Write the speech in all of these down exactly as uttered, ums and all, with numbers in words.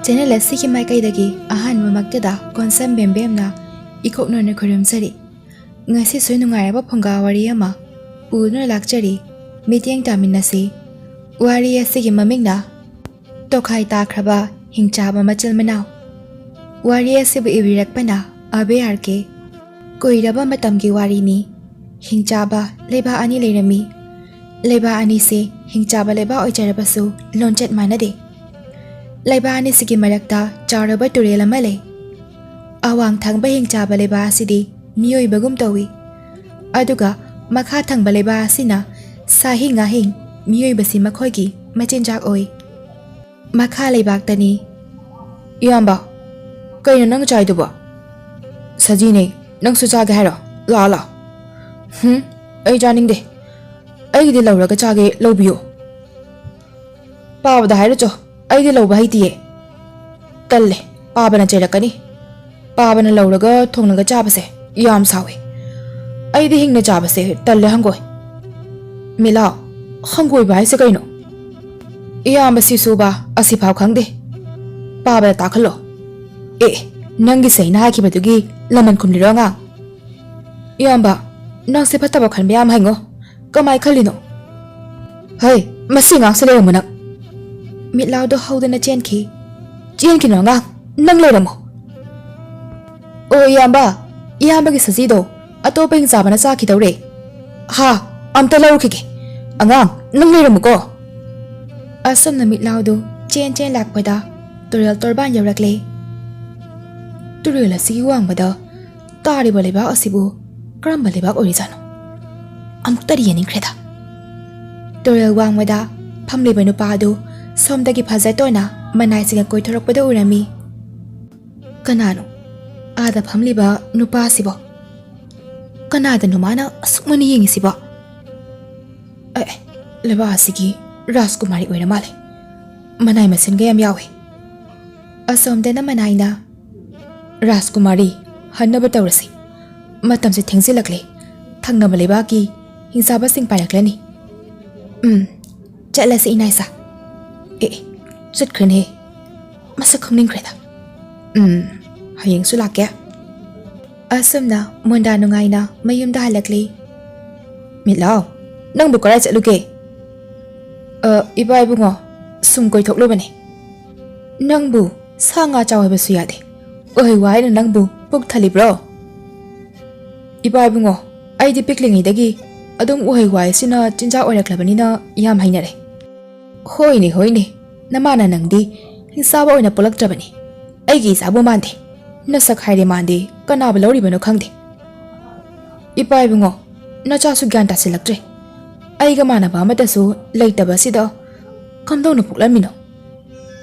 Channel ꯑꯁꯤꯒꯤ ꯃꯥꯏꯀꯩꯗꯒꯤ ꯑꯍꯥꯟꯕꯃꯛꯇꯗ ꯀꯣꯟꯁꯝ ꯕꯦꯝꯕꯦꯝꯅ ꯏꯀꯣꯛꯅꯅ ꯈꯨꯔꯨꯝꯖꯔꯤ꯫ ꯉꯁꯤꯁꯨ ꯅꯨꯡꯉꯥꯏꯔꯕ ꯐꯨꯡꯒꯥ ꯋꯥꯔꯤ ꯑꯃ ꯄꯨꯗꯨꯅ ꯂꯥꯛꯆꯔꯤ꯫ ꯃꯤꯠꯌꯦꯡ ꯇꯥꯃꯤꯟꯅꯁꯤ꯫ ꯋꯥꯔꯤ ꯑꯁꯤꯒꯤ ꯃꯃꯤꯡꯅ ꯇꯣꯈꯥꯏ ꯇꯥꯈ꯭ꯔꯕ ꯍꯤꯡꯆꯥꯕ ꯃꯆꯤꯜ ꯃꯅꯥꯎ꯫ ꯋꯥꯔꯤ ꯑꯁꯤꯕꯨ ꯏꯕꯤꯔꯛꯄꯅ ꯑꯕꯦ ꯑꯥꯔ ꯀꯦ꯫ ꯀꯨꯏꯔꯕ ꯃꯇꯝꯒꯤ ꯋꯥꯔꯤꯅꯤ꯫ ꯍꯤꯡꯆꯥꯕ ꯂꯩꯕꯥꯛ ꯑꯅꯤ ꯂꯩꯔꯝꯃꯤ꯫ ꯂꯩꯕꯥꯛ ꯑꯅꯤꯁꯦ ꯍꯤꯡꯆꯥꯕ ꯂꯩꯕꯥꯛ ꯑꯣꯏꯖꯔꯕꯁꯨ ꯂꯣꯟꯆꯠ ꯃꯥꯟꯅꯗꯦ꯫ ꯂꯩꯕꯥꯛ ꯑꯅꯤꯁꯤꯒꯤ ꯃꯔꯛꯇ ꯆꯥꯎꯔꯕ ꯇꯨꯔꯦꯜ ꯑꯃ ꯂꯩ꯫ ꯑꯋꯥꯡ ꯊꯪꯕ ꯍꯤꯡꯆꯥꯕ ꯂꯩꯕꯥꯛ ꯑꯁꯤꯗꯤ ꯃꯤꯑꯣꯏꯕꯒꯨꯝ ꯇꯧꯏ, ꯑꯗꯨꯒ ꯃꯈꯥ ꯊꯪꯕ ꯂꯩꯕꯥꯛ ꯑꯁꯤꯅ ꯁꯥꯍꯤꯡ ꯉꯥꯍꯤꯡ, ꯃꯤꯑꯣꯏꯕꯁꯤ ꯃꯈꯣꯏꯒꯤ ꯃꯆꯤꯟꯖꯥꯛ ꯑꯣꯏ꯫ ꯃꯈꯥ ꯂꯩꯕꯥꯛꯇꯅꯤ꯫ ꯏꯌꯥꯝꯕ, ꯀꯩꯅꯣ ꯅꯪ ꯆꯥꯏꯗꯨꯕꯣ? ꯁꯖꯤꯅꯦ, ꯅꯪꯁꯨ ꯆꯥꯒꯦ ꯍꯥꯏꯔꯣ? ꯂꯥꯛꯑꯣ, ꯂꯥꯛꯑꯣ꯫ ꯍꯨꯝ, ꯑꯩ ꯆꯥꯅꯤꯡꯗꯦ꯫ ꯑꯩꯒꯤꯗꯤ ꯂꯧꯔꯒ ꯆꯥꯒꯦ, ꯂꯧꯕꯤꯌꯣ꯫ ꯄꯥꯕꯗ ꯍꯥꯏꯔꯨꯆꯣ, ꯑꯩꯗꯤ ꯂꯧꯕ ꯍꯩꯇꯤꯌꯦ꯫ ꯇꯜꯂꯦ, ꯄꯥꯕꯅ ꯆꯩꯔꯛꯀꯅꯤ꯫ ꯄꯥꯕꯅ ꯂꯧꯔꯒ ꯊꯣꯡꯂꯒ ꯆꯥꯕꯁꯦ ꯌꯥꯝ ꯁꯥꯎꯏ꯫ ꯑꯩꯗꯤ ꯍꯤꯡꯅ ꯆꯥꯕꯁꯦ ꯇꯜꯂꯦ, ꯍꯪꯒꯣꯏ꯫ ꯃꯤꯠꯂꯥꯎ, ꯍꯪꯒꯣꯏꯕ ꯍꯥꯏꯁꯦ ꯀꯩꯅꯣ? ꯏꯌꯥꯝꯕ ꯁꯤꯁꯨꯕ ꯑꯁꯤꯐꯥꯎ ꯈꯪꯗꯦ꯫ ꯄꯥꯕꯗ ꯇꯥꯛꯍꯜꯂꯣ꯫ ꯑꯦ, ꯅꯪꯒꯤ ꯁꯩꯅ ꯍꯥꯏꯈꯤꯕꯗꯨꯒꯤ ꯂꯃꯟ ꯈꯨꯝꯂꯤꯔꯣ, ꯑꯉꯥꯡ? ꯏꯌꯥꯝꯕ, ꯅꯪꯁꯦ ꯐꯠꯇꯕ ꯈꯟꯕ ꯌꯥꯝ ꯍꯩꯉꯣ꯫ ꯀꯃꯥꯏ ꯈꯜꯂꯤꯅꯣ? ꯍꯩ, ꯃꯁꯤ ꯑꯉꯥꯡꯁꯦ ꯂꯩꯔꯝꯃꯨ ꯅꯪ꯫ ꯃꯤꯠꯂꯥꯎꯗꯣ ꯍꯧꯗꯅ ꯆꯦꯟꯈꯤ꯫ ꯆꯦꯟꯈꯤꯅꯨ ꯑꯉꯥꯡ, ꯅꯪ ꯂꯩꯔꯝꯃꯨ꯫ ꯑꯣ ꯏꯌꯥꯝꯕ, ꯏꯌꯥꯝꯕꯒꯤ ꯁꯖꯤꯗꯣ ꯑꯇꯣꯞꯄ ꯍꯤꯡꯆꯥꯕꯅ ꯆꯥꯈꯤꯗꯧꯔꯦ꯫ ꯍꯥ, ꯑꯝꯇ ꯂꯧꯔꯨꯈꯤꯒꯦ꯫ ꯑꯉꯥꯡ, ꯅꯪ ꯂꯩꯔꯝꯃꯨꯀꯣ꯫ ꯑꯁꯨꯝꯅ ꯃꯤꯠꯂꯥꯎꯗꯨ ꯆꯦꯟ ꯆꯦꯟ ꯂꯥꯛꯄꯗ ꯇꯨꯔꯦꯜ ꯇꯣꯔꯕꯥꯟ ꯌꯧꯔꯛꯂꯦ꯫ ꯇꯨꯔꯦꯜ ꯑꯁꯤꯒꯤ ꯋꯥꯡꯃꯗ ꯇꯥꯔꯤꯕ ꯂꯩꯕꯥꯛ ꯑꯁꯤꯕꯨ ꯀꯔꯝꯕ ꯂꯩꯕꯥꯛ ꯑꯣꯏꯔꯤꯖꯥꯠꯅꯣ? ꯑꯃꯨꯛꯇꯗꯤ ꯌꯦꯡꯅꯤꯡꯈ꯭ꯔꯦꯗ꯫ ꯇꯨꯔꯦꯜ ꯋꯥꯡꯃꯗ ꯐꯝꯂꯤꯕ ꯅꯨꯄꯥ ꯑꯗꯨ ꯁꯣꯝꯗꯒꯤ ꯐꯖꯇꯣꯟꯅ ꯃꯅꯥꯏꯁꯤꯡꯒ ꯀꯣꯏꯊꯣꯔꯛꯄꯗ ꯎꯔꯝꯃꯤ꯫ ꯀꯅꯥꯅꯣ ꯑꯥꯗ ꯐꯝꯂꯤꯕ ꯅꯨꯄꯥꯁꯤꯕꯣ? ꯀꯅꯥꯗꯅꯣ ꯃꯥꯅ ꯑꯁꯨꯛ ꯃꯨꯟꯅ ꯌꯦꯡꯉꯤꯁꯤꯕꯣ? ꯑꯦ, ꯂꯩꯕꯥꯛ ꯑꯁꯤꯒꯤ ꯔꯥꯖꯀꯨꯃꯥꯔꯤ ꯑꯣꯏꯔ ꯃꯥꯜꯂꯦ꯫ ꯃꯅꯥꯏ ꯃꯁꯤꯟꯒ ꯌꯥꯝ ꯌꯥꯎꯋꯦ꯫ ꯑꯁꯣꯝꯗꯅ ꯃꯅꯥꯏꯅ, "ꯔꯥꯖꯀꯨꯃꯥꯔꯤ, ꯍꯟꯅꯕ ꯇꯧꯔꯁꯤ꯫ ꯃꯇꯝꯁꯦ ꯊꯦꯡꯖꯤꯜꯂꯛꯂꯦ꯫ ꯊꯪꯅꯕ ꯂꯩꯕꯥꯛꯀꯤ ꯍꯤꯡꯆꯥꯕꯁꯤꯡ ꯄꯥꯏꯔꯛꯂꯅꯤ꯫ ꯎꯝ, ꯆꯠꯂꯁꯤ ꯏꯅꯥꯏꯁꯥ꯫" ꯑꯦ, ꯑꯦ, ꯆꯠꯈ꯭ꯔꯅꯦ꯫ ꯃꯁꯛ ꯈꯪꯅꯤꯡꯈ꯭ꯔꯦꯗ꯫ ꯎꯝ, ꯍꯌꯦꯡꯁꯨ ꯂꯥꯛꯀꯦ꯫ ꯑꯁꯨꯝꯅ ꯃꯨꯟꯗꯥ ꯅꯨꯡꯉꯥꯏꯅ ꯃꯌꯨꯝꯗ ꯍꯜꯂꯛꯂꯤ꯫ "ꯃꯤꯠꯂꯥꯎ, ꯅꯪꯕꯨ ꯀꯗꯥꯏ ꯆꯠꯂꯨꯒꯦ?" "ꯑ, ꯏꯄꯥ ꯏꯕꯨꯡꯉꯣ, ꯁꯨꯝ ꯀꯣꯏꯊꯣꯛꯂꯨꯕꯅꯦ꯫ ꯅꯪꯕꯨ ꯁꯥ ꯉꯥ ꯆꯥꯎ ꯍꯥꯏꯕꯁꯨ ꯌꯥꯗꯦ, ꯎꯍꯩ ꯋꯥꯍꯩꯅ ꯅꯪꯕꯨ ꯄꯨꯛ ꯊꯜꯂꯤꯕ꯭ꯔꯣ?" "ꯏꯄꯥ ꯏꯕꯨꯡꯉꯣ, ꯑꯩꯗꯤ ꯄꯤꯛꯂꯤꯉꯩꯗꯒꯤ ꯑꯗꯨꯝ ꯎꯍꯩ ꯋꯥꯍꯩꯁꯤꯅ ꯆꯤꯟꯖꯥꯛ ꯑꯣꯏꯔꯛꯂꯕꯅꯤꯅ ꯌꯥꯝ ꯍꯩꯅꯔꯦ꯫" "ꯍꯣꯏꯅꯦ, ꯍꯣꯏꯅꯦ, ꯅꯃꯥꯅ ꯅꯪꯗꯤ ꯍꯤꯡꯆꯥꯕ ꯑꯣꯏꯅ ꯄꯣꯛꯂꯛꯇ꯭ꯔꯕꯅꯤ꯫ ꯑꯩꯒꯤ ꯏꯆꯥꯕꯨ ꯃꯥꯟꯗꯦ, ꯅꯁꯛ ꯍꯥꯏꯔꯦ ꯃꯥꯟꯗꯦ, ꯀꯅꯥꯕꯨ ꯂꯧꯔꯤꯕꯅꯣ ꯈꯪꯗꯦ꯫" "ꯏꯄꯥ ꯏꯕꯨꯡꯉꯣ, ꯅꯆꯥꯁꯨ ꯒ꯭ꯌꯥꯟ ꯇꯥꯁꯤꯜꯂꯛꯇ꯭ꯔꯦ꯫ ꯑꯩꯒ ꯃꯥꯟꯅꯕ ꯑꯃꯠꯇꯁꯨ ꯂꯩꯇꯕꯁꯤꯗ ꯀꯝꯗꯧꯅ ꯄꯣꯛꯂꯝꯃꯤꯅꯣ?"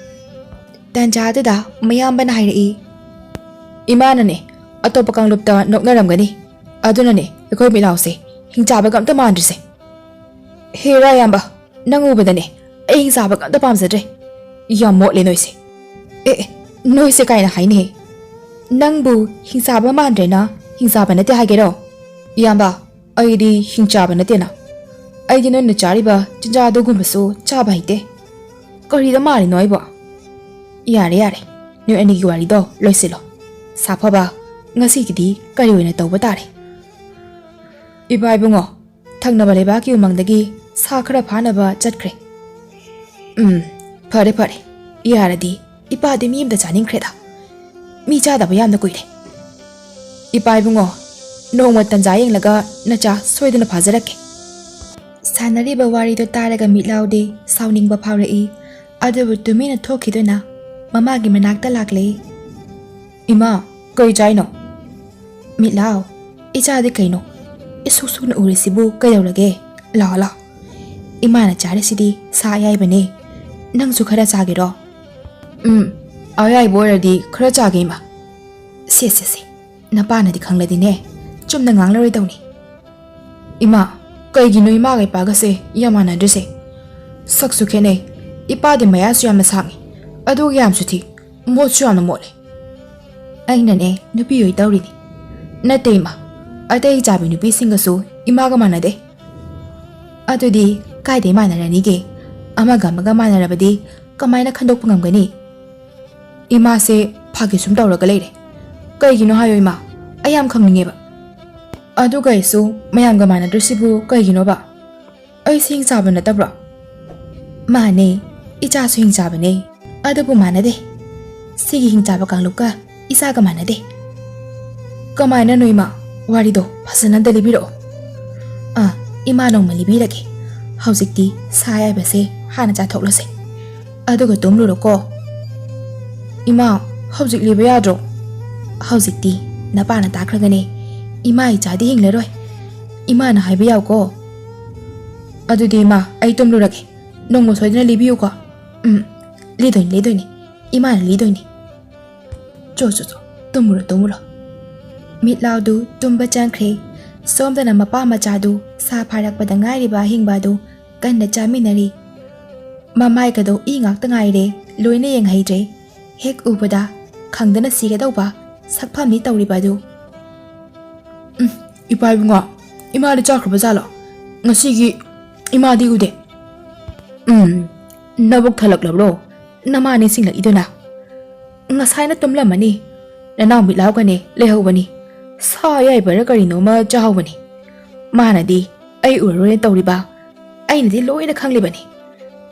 ꯇꯥꯟꯖꯥꯗꯨꯗ ꯃꯌꯥꯝꯕꯅ ꯍꯥꯏꯔꯛꯏ꯫ "ꯏꯃꯥꯅꯅꯦ, ꯑꯇꯣꯞꯄ ꯀꯥꯡꯂꯨꯞꯇ ꯅꯣꯛꯅꯔꯝꯒꯅꯤ, ꯑꯗꯨꯅꯅꯦ ꯑꯩꯈꯣꯏ ꯃꯤꯠꯂꯥꯎꯁꯦ ꯍꯤꯡꯆꯥꯕꯒ ꯑꯝꯇ ꯃꯥꯟꯗ꯭ꯔꯤꯁꯦ꯫" "ꯍꯦꯔꯥ ꯏꯌꯥꯝꯕ, ꯅꯪ ꯎꯕꯗꯅꯦ ꯑꯩ ꯍꯤꯡꯆꯥꯕꯒ ꯑꯝꯇ ꯄꯥꯝꯖꯗ꯭ꯔꯦ꯫ ꯌꯥꯝ ꯃꯣꯠꯂꯦ ꯅꯣꯏꯁꯦ꯫" "ꯑꯦ, ꯑꯦ, ꯅꯣꯏꯁꯦ ꯀꯥꯏꯅ ꯍꯥꯏꯅꯦ꯫ ꯅꯪꯕꯨ ꯍꯤꯡꯆꯥꯕ ꯃꯥꯟꯗ꯭ꯔꯦꯅ ꯍꯤꯡꯆꯥꯕ ꯅꯠꯇꯦ ꯍꯥꯏꯒꯦꯔꯣ?" "ꯏꯌꯥꯝꯕ, ꯑꯩꯗꯤ ꯍꯤꯡꯆꯥꯕ ꯅꯠꯇꯦꯅ꯫ ꯑꯩꯗꯤ ꯅꯣꯏꯅ ꯆꯥꯔꯤꯕ ꯆꯤꯟꯖꯥꯛ ꯑꯗꯨꯒꯨꯝꯕꯁꯨ ꯆꯥꯕ ꯍꯩꯇꯦ꯫ ꯀꯔꯤꯗ ꯃꯥꯜꯂꯤꯅꯣ ꯑꯩꯕꯣ?" "ꯌꯥꯔꯦ, ꯌꯥꯔꯦ, ꯅꯣꯏ ꯑꯅꯤꯒꯤ ꯋꯥꯔꯤꯗꯣ ꯂꯣꯏꯁꯤꯜꯂꯣ꯫ ꯁꯥꯐꯕ, ꯉꯁꯤꯒꯤꯗꯤ ꯀꯔꯤ ꯑꯣꯏꯅ ꯇꯧꯕ ꯇꯥꯔꯦ?" "ꯏꯄꯥ ꯏꯕꯨꯡꯉꯣ, ꯊꯪꯅꯕ ꯂꯩꯕꯥꯛꯀꯤ ꯎꯃꯪꯗꯒꯤ ꯁꯥ ꯈꯔ ꯐꯥꯅꯕ ꯆꯠꯈ꯭ꯔꯦ꯫" "ꯎꯝ, ꯐꯔꯦ, ꯐꯔꯦ꯫ ꯌꯥꯔꯗꯤ ꯏꯄꯥꯗꯤ ꯃꯤ ꯑꯃꯗ ꯆꯥꯅꯤꯡꯈ꯭ꯔꯦꯗ꯫ ꯃꯤ ꯆꯥꯗꯕ ꯌꯥꯝꯅ ꯀꯨꯏꯔꯦ꯫ ꯏꯄꯥ ꯏꯕꯨꯡꯉꯣ, ꯅꯣꯡꯃ ꯇꯟꯖꯥ ꯌꯦꯡꯂꯒ ꯅꯆꯥ ꯁꯣꯏꯗꯅ ꯐꯥꯖꯔꯛꯀꯦ꯫" ꯁꯥꯟꯅꯔꯤꯕ ꯋꯥꯔꯤꯗꯨ ꯇꯥꯔꯒ ꯃꯤꯠꯂꯥꯎꯗꯤ ꯁꯥꯎꯅꯤꯡꯕ ꯐꯥꯎꯔꯛꯏ꯫ ꯑꯗꯨꯕꯨ ꯇꯨꯃꯤꯟꯅ ꯊꯣꯛꯈꯤꯗꯨꯅ ꯃꯃꯥꯒꯤ ꯃꯅꯥꯛꯇ ꯂꯥꯛꯂꯦ꯫ "ꯏꯃꯥ, ꯀꯩ ꯆꯥꯏꯅꯣ?" "ꯃꯤꯠꯂꯥꯎ, ꯏꯆꯥꯗꯤ ꯀꯩꯅꯣ? ꯏꯁꯨꯛ ꯁꯨꯛꯅ ꯎꯔꯤꯁꯤꯕꯨ ꯀꯩꯗꯧꯔꯒꯦ? ꯂꯥꯎ, ꯂꯥꯎ꯫ ꯏꯃꯥꯅ ꯆꯥꯔꯤꯁꯤꯗꯤ ꯁꯥ ꯑꯌꯥꯏꯕꯅꯦ꯫ ꯅꯪꯁꯨ ꯈꯔ ꯆꯥꯒꯦꯔꯣ?" "ꯎꯝ, ꯑꯌꯥꯏꯕ ꯑꯣꯏꯔꯗꯤ ꯈꯔ ꯆꯥꯒꯦ, ꯏꯃꯥ꯫" "ꯁꯦ, ꯁꯦ, ꯁꯦ, ꯅꯄꯥꯅꯗꯤ ꯈꯪꯂꯗꯤꯅꯦ, ꯆꯨꯝꯅ ꯉꯥꯡꯂꯔꯣꯏꯗꯧꯅꯤ꯫" "ꯏꯃꯥ, ꯀꯩꯒꯤꯅꯣ ꯏꯃꯥꯒ ꯏꯄꯥꯒꯁꯦ ꯌꯥꯝ ꯃꯥꯟꯅꯗ꯭ꯔꯤꯁꯦ? ꯁꯛꯁꯨ ꯈꯦꯠꯅꯩ꯫ ꯏꯄꯥꯗꯤ ꯃꯌꯥꯁꯨ ꯌꯥꯝꯅ ꯁꯥꯡꯉꯤ, ꯑꯗꯨꯒ ꯌꯥꯝꯁꯨ ꯊꯤ, ꯃꯣꯠꯁꯨ ꯌꯥꯝꯅ ꯃꯣꯠꯂꯦ꯫" "ꯑꯩꯅꯅꯦ ꯅꯨꯄꯤ ꯑꯣꯏ ꯇꯧꯔꯤꯅꯤ꯫" "ꯅꯠꯇꯦ ꯏꯃꯥ, ꯑꯇꯩ ꯏꯆꯥꯕꯤ ꯅꯨꯄꯤꯁꯤꯡꯒꯁꯨ ꯏꯃꯥꯒ ꯃꯥꯟꯅꯗꯦ꯫" "ꯑꯗꯨꯗꯤ ꯀꯥꯏꯗꯩ ꯃꯥꯟꯅꯔꯅꯤꯒꯦ? ꯑꯃꯒ ꯑꯃꯒ ꯃꯥꯟꯅꯔꯕꯗꯤ ꯀꯃꯥꯏꯅ ꯈꯟꯗꯣꯛꯄ ꯉꯝꯒꯅꯤ?" ꯏꯃꯥꯁꯦ ꯐꯥꯒꯤ ꯁꯨꯝ ꯇꯧꯔꯒ ꯂꯩꯔꯦ꯫ ꯀꯩꯒꯤꯅꯣ ꯍꯥꯏꯌꯣ ꯏꯃꯥ, ꯑꯩ ꯌꯥꯝ ꯈꯪꯅꯤꯡꯉꯦꯕ꯫ ꯑꯗꯨꯒ ꯑꯩꯁꯨ ꯃꯌꯥꯝꯒ ꯃꯥꯟꯅꯗ꯭ꯔꯤꯁꯤꯕꯨ ꯀꯩꯒꯤꯅꯣꯕ? ꯑꯩꯁꯦ ꯍꯤꯡ ꯆꯥꯕ ꯅꯠꯇꯕ꯭ꯔꯣ? ꯃꯥꯅꯦ, ꯏꯆꯥꯁꯨ ꯍꯤꯡ ꯆꯥꯕꯅꯦ꯫ ꯑꯗꯨꯕꯨ ꯃꯥꯟꯅꯗꯦ꯫ ꯁꯤꯒꯤ ꯍꯤꯡ ꯆꯥꯕ ꯀꯥꯡꯂꯨꯞꯀ ꯏꯆꯥꯒ ꯃꯥꯟꯅꯗꯦ꯫ ꯀꯃꯥꯏꯅꯅꯣ ꯏꯃꯥ? ꯋꯥꯔꯤꯗꯣ ꯐꯖꯅ ꯑꯝꯇ ꯂꯤꯕꯤꯔꯛꯑꯣ꯫ ꯑꯥ, ꯏꯃꯥ ꯅꯣꯡꯃ ꯂꯤꯕꯤꯔꯒꯦ꯫ ꯍꯧꯖꯤꯛꯇꯤ ꯁꯥ ꯑꯌꯥꯏꯕꯁꯦ ꯍꯥꯟꯅ ꯆꯥꯊꯣꯛꯂꯁꯦ꯫ ꯑꯗꯨꯒ ꯇꯨꯝꯂꯨꯔꯣꯀꯣ꯫ ꯏꯃꯥ, ꯍꯧꯖꯤꯛ ꯂꯤꯕ ꯌꯥꯗ꯭ꯔꯣ? ꯍꯧꯖꯤꯛꯇꯤ ꯅꯄꯥꯅ ꯇꯥꯈ꯭ꯔꯒꯅꯦ, ꯏꯃꯥ ꯏꯆꯥꯗꯤ ꯍꯤꯡꯂꯔꯣꯏ꯫ ꯏꯃꯥꯅ ꯍꯥꯏꯕ ꯌꯥꯎꯀꯣ꯫ ꯑꯗꯨꯗꯤ ꯏꯃꯥ, ꯑꯩ ꯇꯨꯝꯂꯨꯔꯒꯦ꯫ ꯅꯣꯡꯃ ꯁꯣꯏꯗꯅ ꯂꯤꯕꯤꯌꯨꯀꯣ꯫ ꯎꯝ, ꯂꯤꯗꯣꯏꯅꯤ, ꯂꯤꯗꯣꯏꯅꯤ꯫ ꯏꯃꯥꯅ ꯂꯤꯗꯣꯏꯅꯤ꯫ ꯆꯣ, ꯆꯣ, ꯆꯣ, ꯇꯨꯝꯃꯨꯔꯣ, ꯇꯨꯝꯃꯨꯔꯣ꯫ ꯃꯤꯠꯂꯥꯎꯗꯨ ꯇꯨꯝꯕ ꯆꯪꯈ꯭ꯔꯦ꯫ ꯁꯣꯝꯗꯅ ꯃꯄꯥ ꯃꯆꯥꯗꯨ ꯁꯥ ꯐꯥꯔꯛꯄꯗ ꯉꯥꯏꯔꯤꯕ ꯑꯍꯤꯡꯕ ꯑꯗꯨ ꯀꯟꯅ ꯆꯥꯃꯤꯟꯅꯔꯤ꯫ ꯃꯃꯥꯏꯒꯗꯣ ꯏ ꯉꯥꯛꯇ ꯉꯥꯏꯔꯦ, ꯂꯣꯏꯅ ꯌꯦꯡꯍꯩꯗ꯭ꯔꯦ꯫ ꯍꯦꯛ ꯎꯕꯗ ꯈꯪꯗꯅ ꯁꯤꯒꯗꯧꯕ ꯁꯛꯐꯝꯅꯤ ꯇꯧꯔꯤꯕ ꯑꯗꯨ꯫ ꯎꯝ, ꯏꯄꯥ ꯏꯕꯨꯡꯉꯣ, ꯏꯃꯥꯗꯤ ꯆꯠꯈ꯭ꯔꯕ ꯖꯥꯠꯂꯣ? ꯉꯁꯤꯒꯤ ꯏꯃꯥꯗꯤ ꯎꯗꯦ꯫ ꯎꯝ, ꯅꯕꯨꯛ ꯊꯜꯂꯛꯂꯕ꯭ꯔꯣ? ꯅꯃꯥ ꯅꯤꯡꯁꯤꯡꯂꯛꯏꯗꯨꯅ꯫ ꯉꯁꯥꯏꯅ ꯇꯨꯝꯂꯝꯃꯅꯤ꯫ ꯅꯅꯥꯎ ꯃꯤꯠꯂꯥꯎꯒꯅꯦ ꯂꯩꯍꯧꯕꯅꯤ꯫ ꯁꯥ ꯑꯌꯥꯏꯕꯔ ꯀꯔꯤꯅꯣꯃ ꯆꯥꯍꯧꯕꯅꯤ꯫ ꯃꯥꯅꯗꯤ ꯑꯩ ꯎꯔꯔꯣꯏꯅ ꯇꯧꯔꯤꯕ꯫ ꯑꯩꯅꯗꯤ ꯂꯣꯏꯅ ꯈꯪꯂꯤꯕꯅꯤ꯫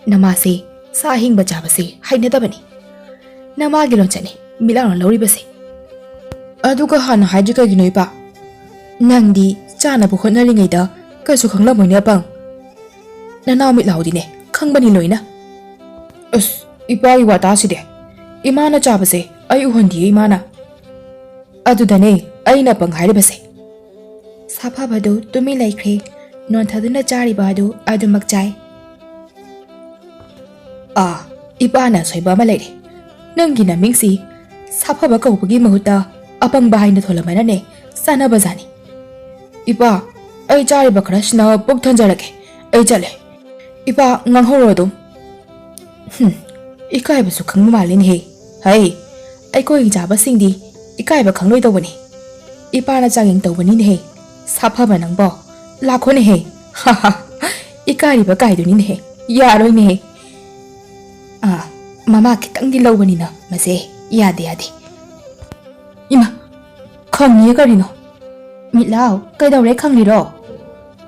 ꯅꯃꯥꯁꯦ ꯁꯥ ꯑꯍꯤꯡꯕ ꯆꯥꯕꯁꯦ ꯍꯩꯅꯗꯕꯅꯤ꯫ ꯅꯃꯥꯒꯤ ꯂꯣꯟꯆꯠꯅꯤ ꯃꯤꯠꯂꯥꯎꯅ ꯂꯧꯔꯤꯕꯁꯦ꯫ ꯑꯗꯨꯒ ꯍꯥꯟꯅ ꯍꯥꯏꯗ꯭ꯔꯤ ꯀꯩꯒꯤꯅꯣ ꯏꯄꯥ? ꯅꯪꯗꯤ ꯆꯥꯅꯕ ꯍꯣꯠꯅꯔꯤꯉꯩꯗ ꯀꯩꯁꯨ ꯈꯪꯂꯝꯃꯣꯏꯅꯦ ꯑꯄꯪ꯫ ꯅꯅꯥꯎ ꯃꯤꯠ ꯂꯥꯎꯗꯤꯅꯦ ꯈꯪꯕꯅꯤ ꯂꯣꯏꯅ꯫ ꯑꯁ, ꯏꯄꯥꯒꯤ ꯋꯥꯇꯥꯁꯤꯗꯤ꯫ ꯏꯃꯥꯅ ꯆꯥꯕꯁꯦ ꯑꯩ ꯎꯍꯟꯗꯤꯌꯦ ꯏꯃꯥꯅ꯫ ꯑꯗꯨꯗꯅꯦ ꯑꯩꯅ ꯑꯄꯪ ꯍꯥꯏꯔꯤꯕꯁꯦ꯫ ꯁꯥꯐꯕꯗꯨ ꯇꯨꯃꯤꯟ ꯂꯩꯈ꯭ꯔꯦ꯫ ꯅꯣꯟꯊꯗꯨꯅ ꯆꯥꯔꯤꯕ ꯑꯗꯨ ꯑꯗꯨꯃꯛ ꯆꯥꯏ꯫ ꯑꯥ, ꯏꯄꯥꯅ ꯑꯁꯣꯏꯕ ꯑꯃ ꯂꯩꯔꯦ꯫ ꯅꯪꯒꯤ ꯅꯃꯤꯡꯁꯤ ꯁꯥꯐꯕ ꯀꯧꯕꯒꯤ ꯃꯍꯨꯠꯇ ꯑꯄꯪꯕ ꯍꯥꯏꯅ ꯊꯣꯜꯂꯝꯕꯅꯅꯦ ꯆꯥꯟꯅꯕꯖꯥꯠꯅꯤ꯫ ꯏꯄꯥ, ꯑꯩ ꯆꯥꯔꯤꯕ ꯈꯔꯁꯤꯅ ꯄꯨꯛ ꯊꯟꯖꯔꯒꯦ꯫ ꯑꯩ ꯆꯠꯂꯦ꯫ ꯏꯄꯥ, ꯉꯥꯡꯍꯧꯔꯣ ꯑꯗꯨꯝ꯫ ꯍꯨꯝ, ꯏꯀꯥꯏꯕꯁꯨ ꯈꯪꯕ ꯃꯥꯜꯂꯤꯅꯦꯍꯦ꯫ ꯍꯩ, ꯑꯩꯈꯣꯏꯒꯤ ꯆꯥꯕꯁꯤꯡꯗꯤ ꯏꯀꯥꯏꯕ ꯈꯪꯂꯣꯏꯗꯧꯕꯅꯤ꯫ ꯏꯄꯥꯅ ꯆꯥꯡꯌꯦꯡ ꯇꯧꯕꯅꯤꯅꯦꯍꯦ꯫ ꯁꯥꯐꯕ ꯅꯪꯕꯣ, ꯂꯥꯛꯈꯣꯅꯦꯍꯦ꯫ ꯍꯥ ꯍꯥ, ꯏꯀꯥꯏꯔꯤꯕ ꯀꯥꯏꯗꯨꯅꯤꯅꯦꯍꯦ꯫ ꯌꯥꯔꯣꯏꯅꯦꯍꯦ꯫ ꯑꯥ, ꯃꯃꯥ ꯈꯤꯇꯪꯗꯤ ꯂꯧꯕꯅꯤꯅ ꯃꯁꯦ ꯌꯥꯗꯦ, ꯌꯥꯗꯦ꯫ ꯏꯃꯥ, ꯈꯪꯉꯤꯌꯦ ꯀꯔꯤꯅꯣ? ꯃꯤꯠꯂꯥꯎ, ꯀꯩꯗꯧꯔꯦ, ꯈꯪꯂꯤꯔꯣ?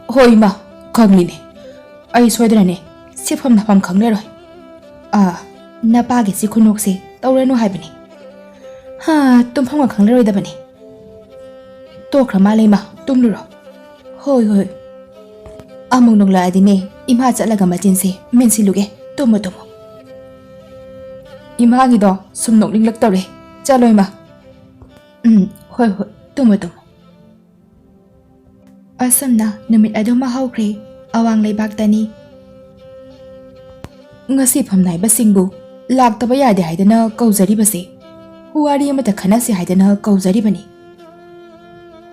ꯍꯣꯏ ꯏꯃꯥ, ꯈꯪꯂꯤꯅꯦ꯫ ꯑꯩ ꯁꯣꯏꯗꯅꯅꯦ ꯁꯤꯐꯝ ꯅꯥꯐꯝ ꯈꯪꯂꯔꯣꯏ꯫ ꯑꯥ, ꯅꯄꯥꯒꯤ ꯁꯤ ꯈꯨꯅꯣꯛꯁꯦ ꯇꯧꯔꯅꯨ ꯍꯥꯏꯕꯅꯤ꯫ ꯍꯥ, ꯇꯨꯝꯐꯝꯒ ꯈꯪꯂꯔꯣꯏꯗꯕꯅꯤ꯫ ꯇꯣꯛꯈ꯭ꯔ ꯃꯥꯜꯂꯦ ꯏꯃꯥ, ꯇꯨꯝꯂꯨꯔꯣ꯫ ꯍꯣꯏ, ꯍꯣꯏ꯫ ꯑꯃꯨꯛ ꯅꯣꯛꯂꯛꯑꯗꯤꯅꯦ, ꯏꯃꯥ ꯆꯠꯂꯒ ꯃꯆꯤꯟꯁꯦ ꯃꯦꯟꯁꯤꯜꯂꯨꯒꯦ꯫ ꯇꯨꯝꯃꯣ, ꯇꯨꯝꯃꯣ꯫ ꯏꯃꯥꯒꯤꯗꯣ ꯁꯨꯝ ꯅꯣꯛꯅꯤꯡꯂꯛꯇꯧꯔꯦ꯫ ꯆꯠꯂꯣ ꯏꯃꯥ꯫ ꯎꯝ, ꯍꯣꯏ, ꯍꯣꯏ꯫ ꯇꯨꯝꯃꯣ, ꯇꯨꯝꯃꯣ꯫ ꯑꯁꯨꯝꯅ ꯅꯨꯃꯤꯠ ꯑꯗꯨꯃ ꯍꯧꯈ꯭ꯔꯦ꯫ ꯑꯋꯥꯡ ꯂꯩꯕꯥꯛꯇꯅꯤ꯫ ꯉꯁꯤ ꯐꯝꯅꯥꯏꯕꯁꯤꯡꯕꯨ ꯂꯥꯛꯇꯕ ꯌꯥꯗꯦ ꯍꯥꯏꯗꯅ ꯀꯧꯖꯔꯤꯕꯁꯦ, ꯋꯥꯔꯤ ꯑꯃꯇ ꯈꯟꯅꯁꯤ ꯍꯥꯏꯗꯅ ꯀꯧꯖꯔꯤꯕꯅꯤ꯫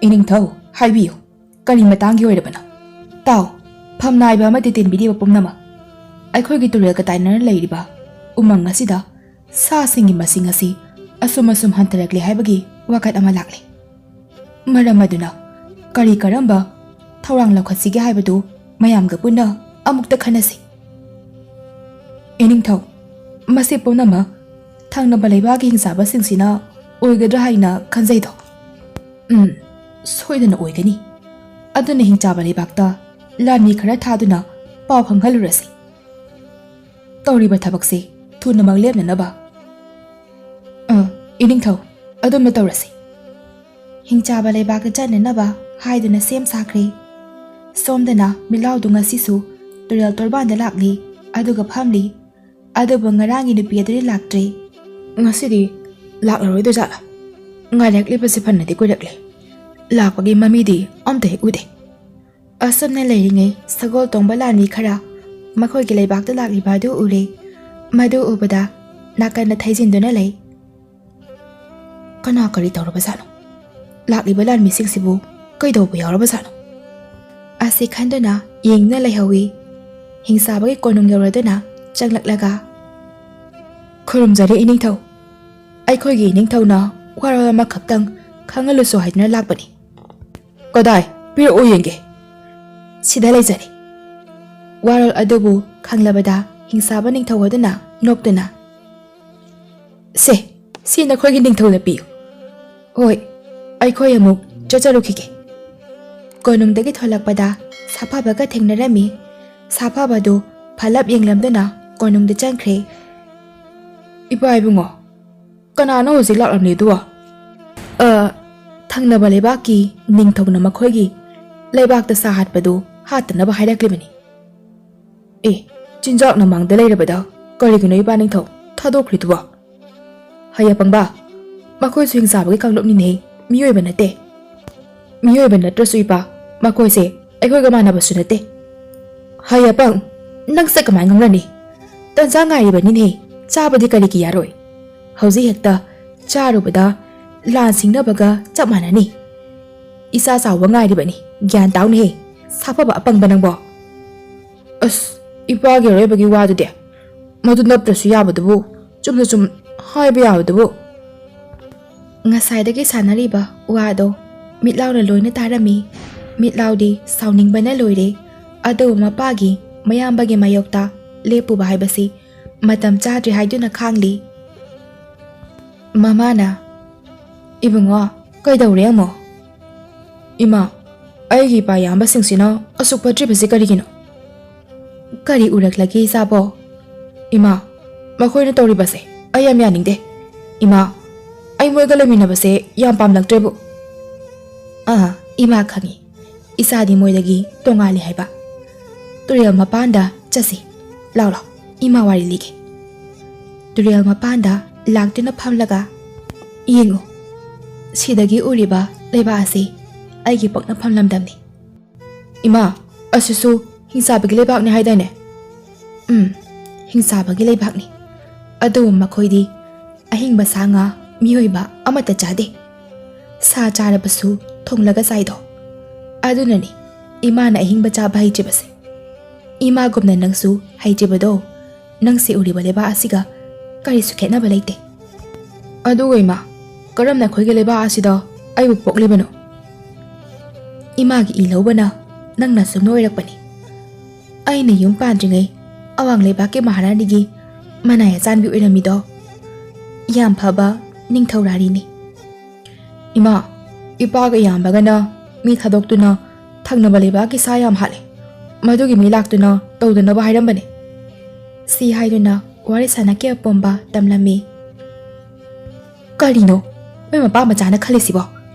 ꯏꯅꯤꯡꯊꯧ, ꯍꯥꯏꯕꯤꯌꯨ, ꯀꯔꯤ ꯃꯇꯥꯡꯒꯤ ꯑꯣꯏꯔꯕꯅꯣ? ꯇꯥꯎ, ꯐꯝꯅꯥꯏꯕ ꯑꯃꯗꯤ ꯇꯤꯟꯕꯤꯔꯤꯕ ꯄꯨꯝꯅꯃꯛ, ꯑꯩꯈꯣꯏꯒꯤ ꯇꯨꯔꯦꯜꯒ ꯇꯥꯏꯅꯅ ꯂꯩꯔꯤꯕ ꯎꯃꯪ ꯑꯁꯤꯗ ꯁꯥꯁꯤꯡꯒꯤ ꯃꯁꯤꯡ ꯑꯁꯤ ꯑꯁꯨꯝ ꯑꯁꯨꯝ ꯍꯟꯊꯔꯛꯂꯦ ꯍꯥꯏꯕꯒꯤ ꯋꯥꯀꯠ ꯑꯃ ꯂꯥꯛꯂꯦ꯫ ꯃꯔꯝ ꯑꯗꯨꯅ ꯀꯔꯤ ꯀꯔꯝꯕ ꯊꯧꯔꯥꯡ ꯂꯧꯈꯠꯁꯤꯒꯦ ꯍꯥꯏꯕꯗꯨ ꯃꯌꯥꯝꯒ ꯄꯨꯟꯅ ꯑꯃꯨꯛꯇ ꯈꯟꯅꯁꯤ꯫ ꯏꯅꯤꯡꯊꯧ, ꯃꯁꯤ ꯄꯨꯝꯅꯃꯛ ꯊꯪꯅꯕ ꯂꯩꯕꯥꯛꯀꯤ ꯍꯤꯡꯆꯥꯕꯁꯤꯡꯁꯤꯅ ꯑꯣꯏꯒꯗ꯭ꯔꯥ ꯍꯥꯏꯅ ꯈꯟꯖꯩꯗꯣ? ꯎꯝ, ꯁꯣꯏꯗꯅ ꯑꯣꯏꯒꯅꯤ꯫ ꯑꯗꯨꯅ ꯍꯤꯡꯆꯥꯕ ꯂꯩꯕꯥꯛꯇ ꯂꯥꯟꯃꯤ ꯈꯔ ꯊꯥꯗꯨꯅ ꯄꯥꯎ ꯐꯪꯍꯜꯂꯨꯔꯁꯤ꯫ ꯇꯧꯔꯤꯕ ꯊꯕꯛꯁꯤ ꯊꯨꯅꯃꯛ ꯂꯦꯞꯅꯅꯕ꯫ ꯑ, ꯏꯅꯤꯡꯊꯧ, ꯑꯗꯨꯝꯅ ꯇꯧꯔꯁꯤ꯫ ꯍꯤꯡꯆꯥꯕ ꯂꯩꯕꯥꯛꯇ ꯆꯠꯅꯅꯕ ꯍꯥꯏꯗꯨꯅ ꯁꯦꯝ ꯁꯥꯈ꯭ꯔꯦ꯫ ꯁꯣꯝꯗꯅ ꯃꯤꯠꯂꯥꯎꯗꯨ ꯉꯁꯤꯁꯨ ꯇꯨꯔꯦꯜ ꯇꯣꯔꯕꯥꯟꯗ ꯂꯥꯛꯂꯤ, ꯑꯗꯨꯒ ꯐꯝꯂꯤ꯫ ꯑꯗꯨꯕꯨ ꯉꯔꯥꯡꯒꯤ ꯅꯨꯄꯤ ꯑꯗꯨꯗꯤ ꯂꯥꯛꯇ꯭ꯔꯦ꯫ ꯉꯁꯤꯗꯤ ꯂꯥꯛꯂꯔꯣꯏꯗꯣꯏꯖꯥꯠꯂꯥ? ꯉꯥꯏꯔꯛꯂꯤꯕꯁꯦ ꯐꯅꯗꯤ ꯀꯨꯏꯔꯛꯂꯦ꯫ ꯂꯥꯛꯄꯒꯤ ꯃꯃꯤꯗꯤ ꯑꯝꯇ ꯍꯦꯛ ꯎꯗꯦ꯫ ꯑꯁꯨꯝꯅ ꯂꯩꯔꯤꯉꯩ ꯁꯒꯣꯜ ꯇꯣꯡꯕ ꯂꯥꯟꯃꯤ ꯈꯔ ꯃꯈꯣꯏꯒꯤ ꯂꯩꯕꯥꯛꯇ ꯂꯥꯛꯂꯤꯕ ꯑꯗꯨ ꯎꯔꯦ꯫ ꯃꯗꯨ ꯎꯕꯗ ꯅꯥꯀꯟꯗ ꯊꯩꯖꯤꯟꯗꯨꯅ ꯂꯩ꯫ ꯀꯅꯥ ꯀꯔꯤ ꯇꯧꯔꯕꯖꯥꯠꯅꯣ? ꯂꯥꯛꯂꯤꯕ ꯂꯥꯟꯃꯤꯁꯤꯡꯁꯤꯕꯨ ꯀꯩꯗꯧꯕ ꯌꯥꯎꯔꯕꯖꯥꯠꯅꯣ? ꯑꯁꯤ ꯈꯟꯗꯨꯅ ꯌꯦꯡꯗꯨꯅ ꯂꯩꯍꯧꯏ꯫ ꯍꯤꯡꯆꯥꯕꯒꯤ ꯀꯣꯅꯨꯡ ꯌꯧꯔꯗꯨꯅ ꯆꯪꯂꯛꯂꯒ, "ꯈꯨꯔꯨꯝꯖꯔꯤ ꯏꯅꯤꯡꯊꯧ꯫ ꯑꯩꯈꯣꯏꯒꯤ ꯏꯅꯤꯡꯊꯧꯅ ꯋꯥꯔꯣꯜ ꯑꯃꯈꯛꯇꯪ ꯈꯪꯍꯜꯂꯨꯁꯨ ꯍꯥꯏꯗꯨꯅ ꯂꯥꯛꯄꯅꯤ꯫" "ꯀꯗꯥꯏ? ꯄꯤꯔꯛꯎ ꯌꯦꯡꯒꯦ꯫" "ꯁꯤꯗ ꯂꯩꯖꯔꯦ꯫" ꯋꯥꯔꯣꯜ ꯑꯗꯨꯕꯨ ꯈꯪꯂꯕꯗ ꯍꯤꯡꯆꯥꯕ ꯅꯤꯡꯊꯧ ꯑꯗꯨꯅ ꯅꯣꯛꯇꯨꯅ, ꯁꯦ, ꯁꯤ ꯅꯈꯣꯏꯒꯤ ꯅꯤꯡꯊꯧꯗ ꯄꯤꯌꯨ꯫ ꯍꯣꯏ, ꯑꯩꯈꯣꯏ ꯑꯃꯨꯛ ꯆꯠꯆꯔꯨꯈꯤꯒꯦ꯫ ꯀꯣꯅꯨꯡꯗꯒꯤ ꯊꯣꯛꯂꯛꯄꯗ ꯁꯥꯐꯕꯒ ꯊꯦꯡꯅꯔꯝꯃꯤ꯫ ꯁꯥꯐꯕꯗꯨ ꯐꯂꯞ ꯌꯦꯡꯂꯝꯗꯨꯅ ꯀꯣꯅꯨꯡꯗ ꯆꯪꯈ꯭ꯔꯦ꯫ ꯏꯄꯥ ꯏꯕꯨꯡꯉꯣ, ꯀꯅꯥꯅꯣ ꯍꯧꯖꯤꯛ ꯂꯥꯛꯂꯝꯂꯤꯗꯨꯕꯣ? ꯑ, ꯊꯪꯅꯕ ꯂꯩꯕꯥꯛꯀꯤ ꯅꯤꯡꯊꯧꯅ ꯃꯈꯣꯏꯒꯤ ꯂꯩꯕꯥꯛꯇ ꯁꯥ ꯍꯥꯠꯄꯗꯨ ꯍꯥꯠꯇꯅꯕ ꯍꯥꯏꯔꯛꯂꯤꯕꯅꯤ꯫ ꯑꯦ, ꯆꯤꯟꯖꯥꯛꯅ ꯃꯥꯡꯗ ꯂꯩꯔꯕꯗ ꯀꯔꯤꯒꯤꯅꯣ ꯏꯄꯥ ꯅꯤꯡꯊꯧ ꯊꯥꯗꯣꯛꯈ꯭ꯔꯤꯗꯨꯕꯣ? ꯍꯩ ꯑꯄꯪꯕ, ꯃꯈꯣꯏꯁꯨ ꯍꯤꯡꯆꯥꯕꯒꯤ ꯀꯥꯡꯂꯨꯞꯅꯤꯅꯦ, ꯃꯤꯑꯣꯏꯕ ꯅꯠꯇꯦ꯫ ꯃꯤꯑꯣꯏꯕ ꯅꯠꯇ꯭ꯔꯁꯨ ꯏꯄꯥ, ꯃꯈꯣꯏꯁꯦ ꯑꯩꯈꯣꯏꯒ ꯃꯥꯟꯅꯕꯁꯨ ꯅꯠꯇꯦ꯫ ꯍꯩ ꯑꯄꯪ, ꯅꯪꯁꯦ ꯀꯃꯥꯏꯅ ꯉꯥꯡꯅꯅꯤ? ꯇꯟꯖꯥ ꯉꯥꯏꯔꯤꯕꯅꯤꯅꯦ, ꯆꯥꯕꯗꯤ ꯀꯔꯤꯒꯤ ꯌꯥꯔꯣꯏ? ꯍꯧꯖꯤꯛ ꯍꯦꯛꯇ ꯆꯥꯔꯨꯕꯗ ꯂꯥꯟ ꯁꯤꯡꯅꯕꯒ ꯆꯞ ꯃꯥꯟꯅꯅꯤ꯫ ꯏꯆꯥ ꯆꯥꯎꯕ ꯉꯥꯏꯔꯤꯕꯅꯤ, ꯒ꯭ꯌꯥꯟ ꯇꯥꯎꯅꯦꯍꯦ, ꯁꯥꯐꯕ ꯑꯄꯪꯕ ꯅꯪꯕꯣ꯫ ꯑꯁ, ꯏꯄꯥꯒꯤ ꯑꯔꯣꯏꯕꯒꯤ ꯋꯥꯗꯨꯗꯤ, ꯃꯗꯨ ꯅꯞꯇ꯭ꯔꯁꯨ ꯌꯥꯕꯗꯨꯕꯨ ꯆꯨꯝꯅ ꯁꯨꯝ ꯍꯥꯏꯕ ꯌꯥꯕꯗꯨꯕꯨ꯫ ꯉꯁꯥꯏꯗꯒꯤ ꯁꯥꯟꯅꯔꯤꯕ ꯋꯥꯗꯣ ꯃꯤꯠꯂꯥꯎꯅ ꯂꯣꯏꯅ ꯇꯥꯔꯝꯃꯤ꯫ ꯃꯤꯠꯂꯥꯎꯗꯤ ꯁꯥꯎꯅꯤꯡꯕꯅ ꯂꯣꯏꯔꯦ꯫ ꯑꯗꯨꯕꯨ ꯃꯄꯥꯒꯤ ꯃꯌꯥꯝꯕꯒꯤ ꯃꯥꯌꯣꯛꯇ ꯂꯦꯞꯄꯨꯕ ꯍꯥꯏꯕꯁꯤ ꯃꯇꯝ ꯆꯥꯗ꯭ꯔꯦ ꯍꯥꯏꯗꯨꯅ ꯈꯥꯡꯂꯤ꯫ ꯃꯃꯥꯅ, "ꯏꯕꯨꯡꯉꯣ, ꯀꯩꯗꯧꯔꯦ ꯑꯃꯨꯛ?" "ꯏꯃꯥ, ꯑꯩꯒꯤ ꯏꯄꯥ ꯏꯌꯥꯝꯕꯁꯤꯡꯁꯤꯅ ꯑꯁꯨꯛ ꯐꯠꯇ꯭ꯔꯤꯕꯁꯤ ꯀꯔꯤꯒꯤꯅꯣ?" "ꯀꯔꯤ ꯎꯔꯛꯂꯒꯦ ꯏꯆꯥꯕꯣ?" "ꯏꯃꯥ, ꯃꯈꯣꯏꯅ ꯇꯧꯔꯤꯕꯁꯦ ꯑꯩ ꯌꯥꯝ ꯌꯥꯅꯤꯡꯗꯦ꯫ ꯏꯃꯥ, ꯑꯩ ꯃꯣꯏꯒ ꯂꯩꯃꯤꯟꯅꯕꯁꯦ ꯌꯥꯝ ꯄꯥꯝꯂꯛꯇ꯭ꯔꯦꯕꯨ꯫" "ꯑꯥ, ꯏꯃꯥ ꯈꯪꯉꯤ, ꯏꯆꯥꯗꯤ ꯃꯣꯏꯗꯒꯤ ꯇꯣꯉꯥꯜꯂꯤ ꯍꯥꯏꯕ꯫ ꯇꯨꯔꯦꯜ ꯃꯄꯥꯟꯗ ꯆꯠꯁꯤ, ꯂꯥꯎ ꯂꯥꯎ, ꯏꯃꯥ ꯋꯥꯔꯤ ꯂꯤꯒꯦ꯫" ꯇꯨꯔꯦꯜ ꯃꯄꯥꯟꯗ ꯂꯥꯛꯇꯨꯅ ꯐꯝꯂꯒ, "ꯌꯦꯡꯉꯨ, ꯁꯤꯗꯒꯤ ꯎꯔꯤꯕ ꯂꯩꯕꯥꯛ ꯑꯁꯤ ꯑꯩꯒꯤ ꯄꯣꯛꯅꯐꯝ ꯂꯝꯗꯝꯅꯤ꯫" "ꯏꯃꯥ, ꯑꯁꯤꯁꯨ ꯍꯤꯡꯆꯥꯕꯒꯤ ꯂꯩꯕꯥꯛꯅꯤ ꯍꯥꯏꯗꯥꯏꯅꯦ?" "ꯎꯝ, ꯍꯤꯡꯆꯥꯕꯒꯤ ꯂꯩꯕꯥꯛꯅꯤ꯫ ꯑꯗꯨꯕꯨ ꯃꯈꯣꯏꯗꯤ ꯑꯍꯤꯡꯕ ꯁꯥ ꯉꯥ, ꯃꯤꯑꯣꯏꯕ ꯑꯃꯠꯇ ꯆꯥꯗꯦ꯫ ꯁꯥ ꯆꯥꯔꯕꯁꯨ ꯊꯣꯡꯂꯒ ꯆꯥꯏꯗꯣ꯫ ꯑꯗꯨꯅꯅꯤ ꯏꯃꯥꯅ ꯑꯍꯤꯡꯕ ꯆꯥꯕ ꯍꯩꯇ꯭ꯔꯤꯕꯁꯦ꯫ ꯏꯃꯥꯒꯨꯝꯅ ꯅꯪꯁꯨ ꯍꯩꯇ꯭ꯔꯤꯕꯗꯣ, ꯅꯪꯁꯦ ꯎꯔꯤꯕ ꯂꯩꯕꯥꯛ ꯑꯁꯤꯒ ꯀꯔꯤꯁꯨ ꯈꯦꯠꯅꯕ ꯂꯩꯇꯦ꯫" "ꯑꯗꯨꯒ ꯏꯃꯥ, ꯀꯔꯝꯅ ꯑꯩꯈꯣꯏꯒꯤ ꯂꯩꯕꯥꯛ ꯑꯁꯤꯗ ꯑꯩꯕꯨ ꯄꯣꯛꯂꯤꯕꯅꯣ?" "ꯏꯃꯥꯒꯤ ꯏ ꯂꯧꯕꯅ ꯅꯪꯅ ꯁꯨꯝ ꯑꯣꯏꯔꯛꯄꯅꯤ꯫ ꯑꯩꯅ ꯌꯨꯝ ꯄꯥꯟꯗ꯭ꯔꯤꯉꯩ ꯑꯋꯥꯡ ꯂꯩꯕꯥꯛꯀꯤ ꯃꯍꯥꯔꯥꯅꯤꯒꯤ ꯃꯅꯥꯏ ꯑꯆꯥꯟꯕꯤ ꯑꯣꯏꯔꯝꯃꯤꯗꯣ, ꯌꯥꯝ ꯐꯕ ꯅꯤꯡꯊꯧ ꯔꯥꯅꯤꯅꯤ꯫ "ꯏꯃꯥ, ꯏꯄꯥꯒ ꯏꯌꯥꯝꯕꯒꯅ ꯃꯤ ꯊꯥꯗꯣꯛꯇꯨꯅ ꯊꯪꯅꯕ ꯂꯩꯕꯥꯛꯀꯤ ꯁꯥ ꯌꯥꯝ ꯍꯥꯠꯂꯦ꯫ ꯃꯗꯨꯒꯤ ꯃꯤ ꯂꯥꯛꯇꯨꯅ ꯇꯧꯗꯅꯕ ꯍꯥꯏꯔꯝꯕꯅꯦ"꯫ ꯁꯤ ꯍꯥꯏꯗꯨꯅ ꯋꯥꯔꯤ ꯁꯥꯟꯅꯈꯤꯕ ꯄꯣꯝꯕ ꯇꯝꯂꯝꯃꯤ꯫ "ꯀꯔꯤꯅꯣ ꯃꯣꯏ ꯃꯄꯥ ꯃꯆꯥꯅ ꯈꯜꯂꯤꯁꯤꯕꯣ?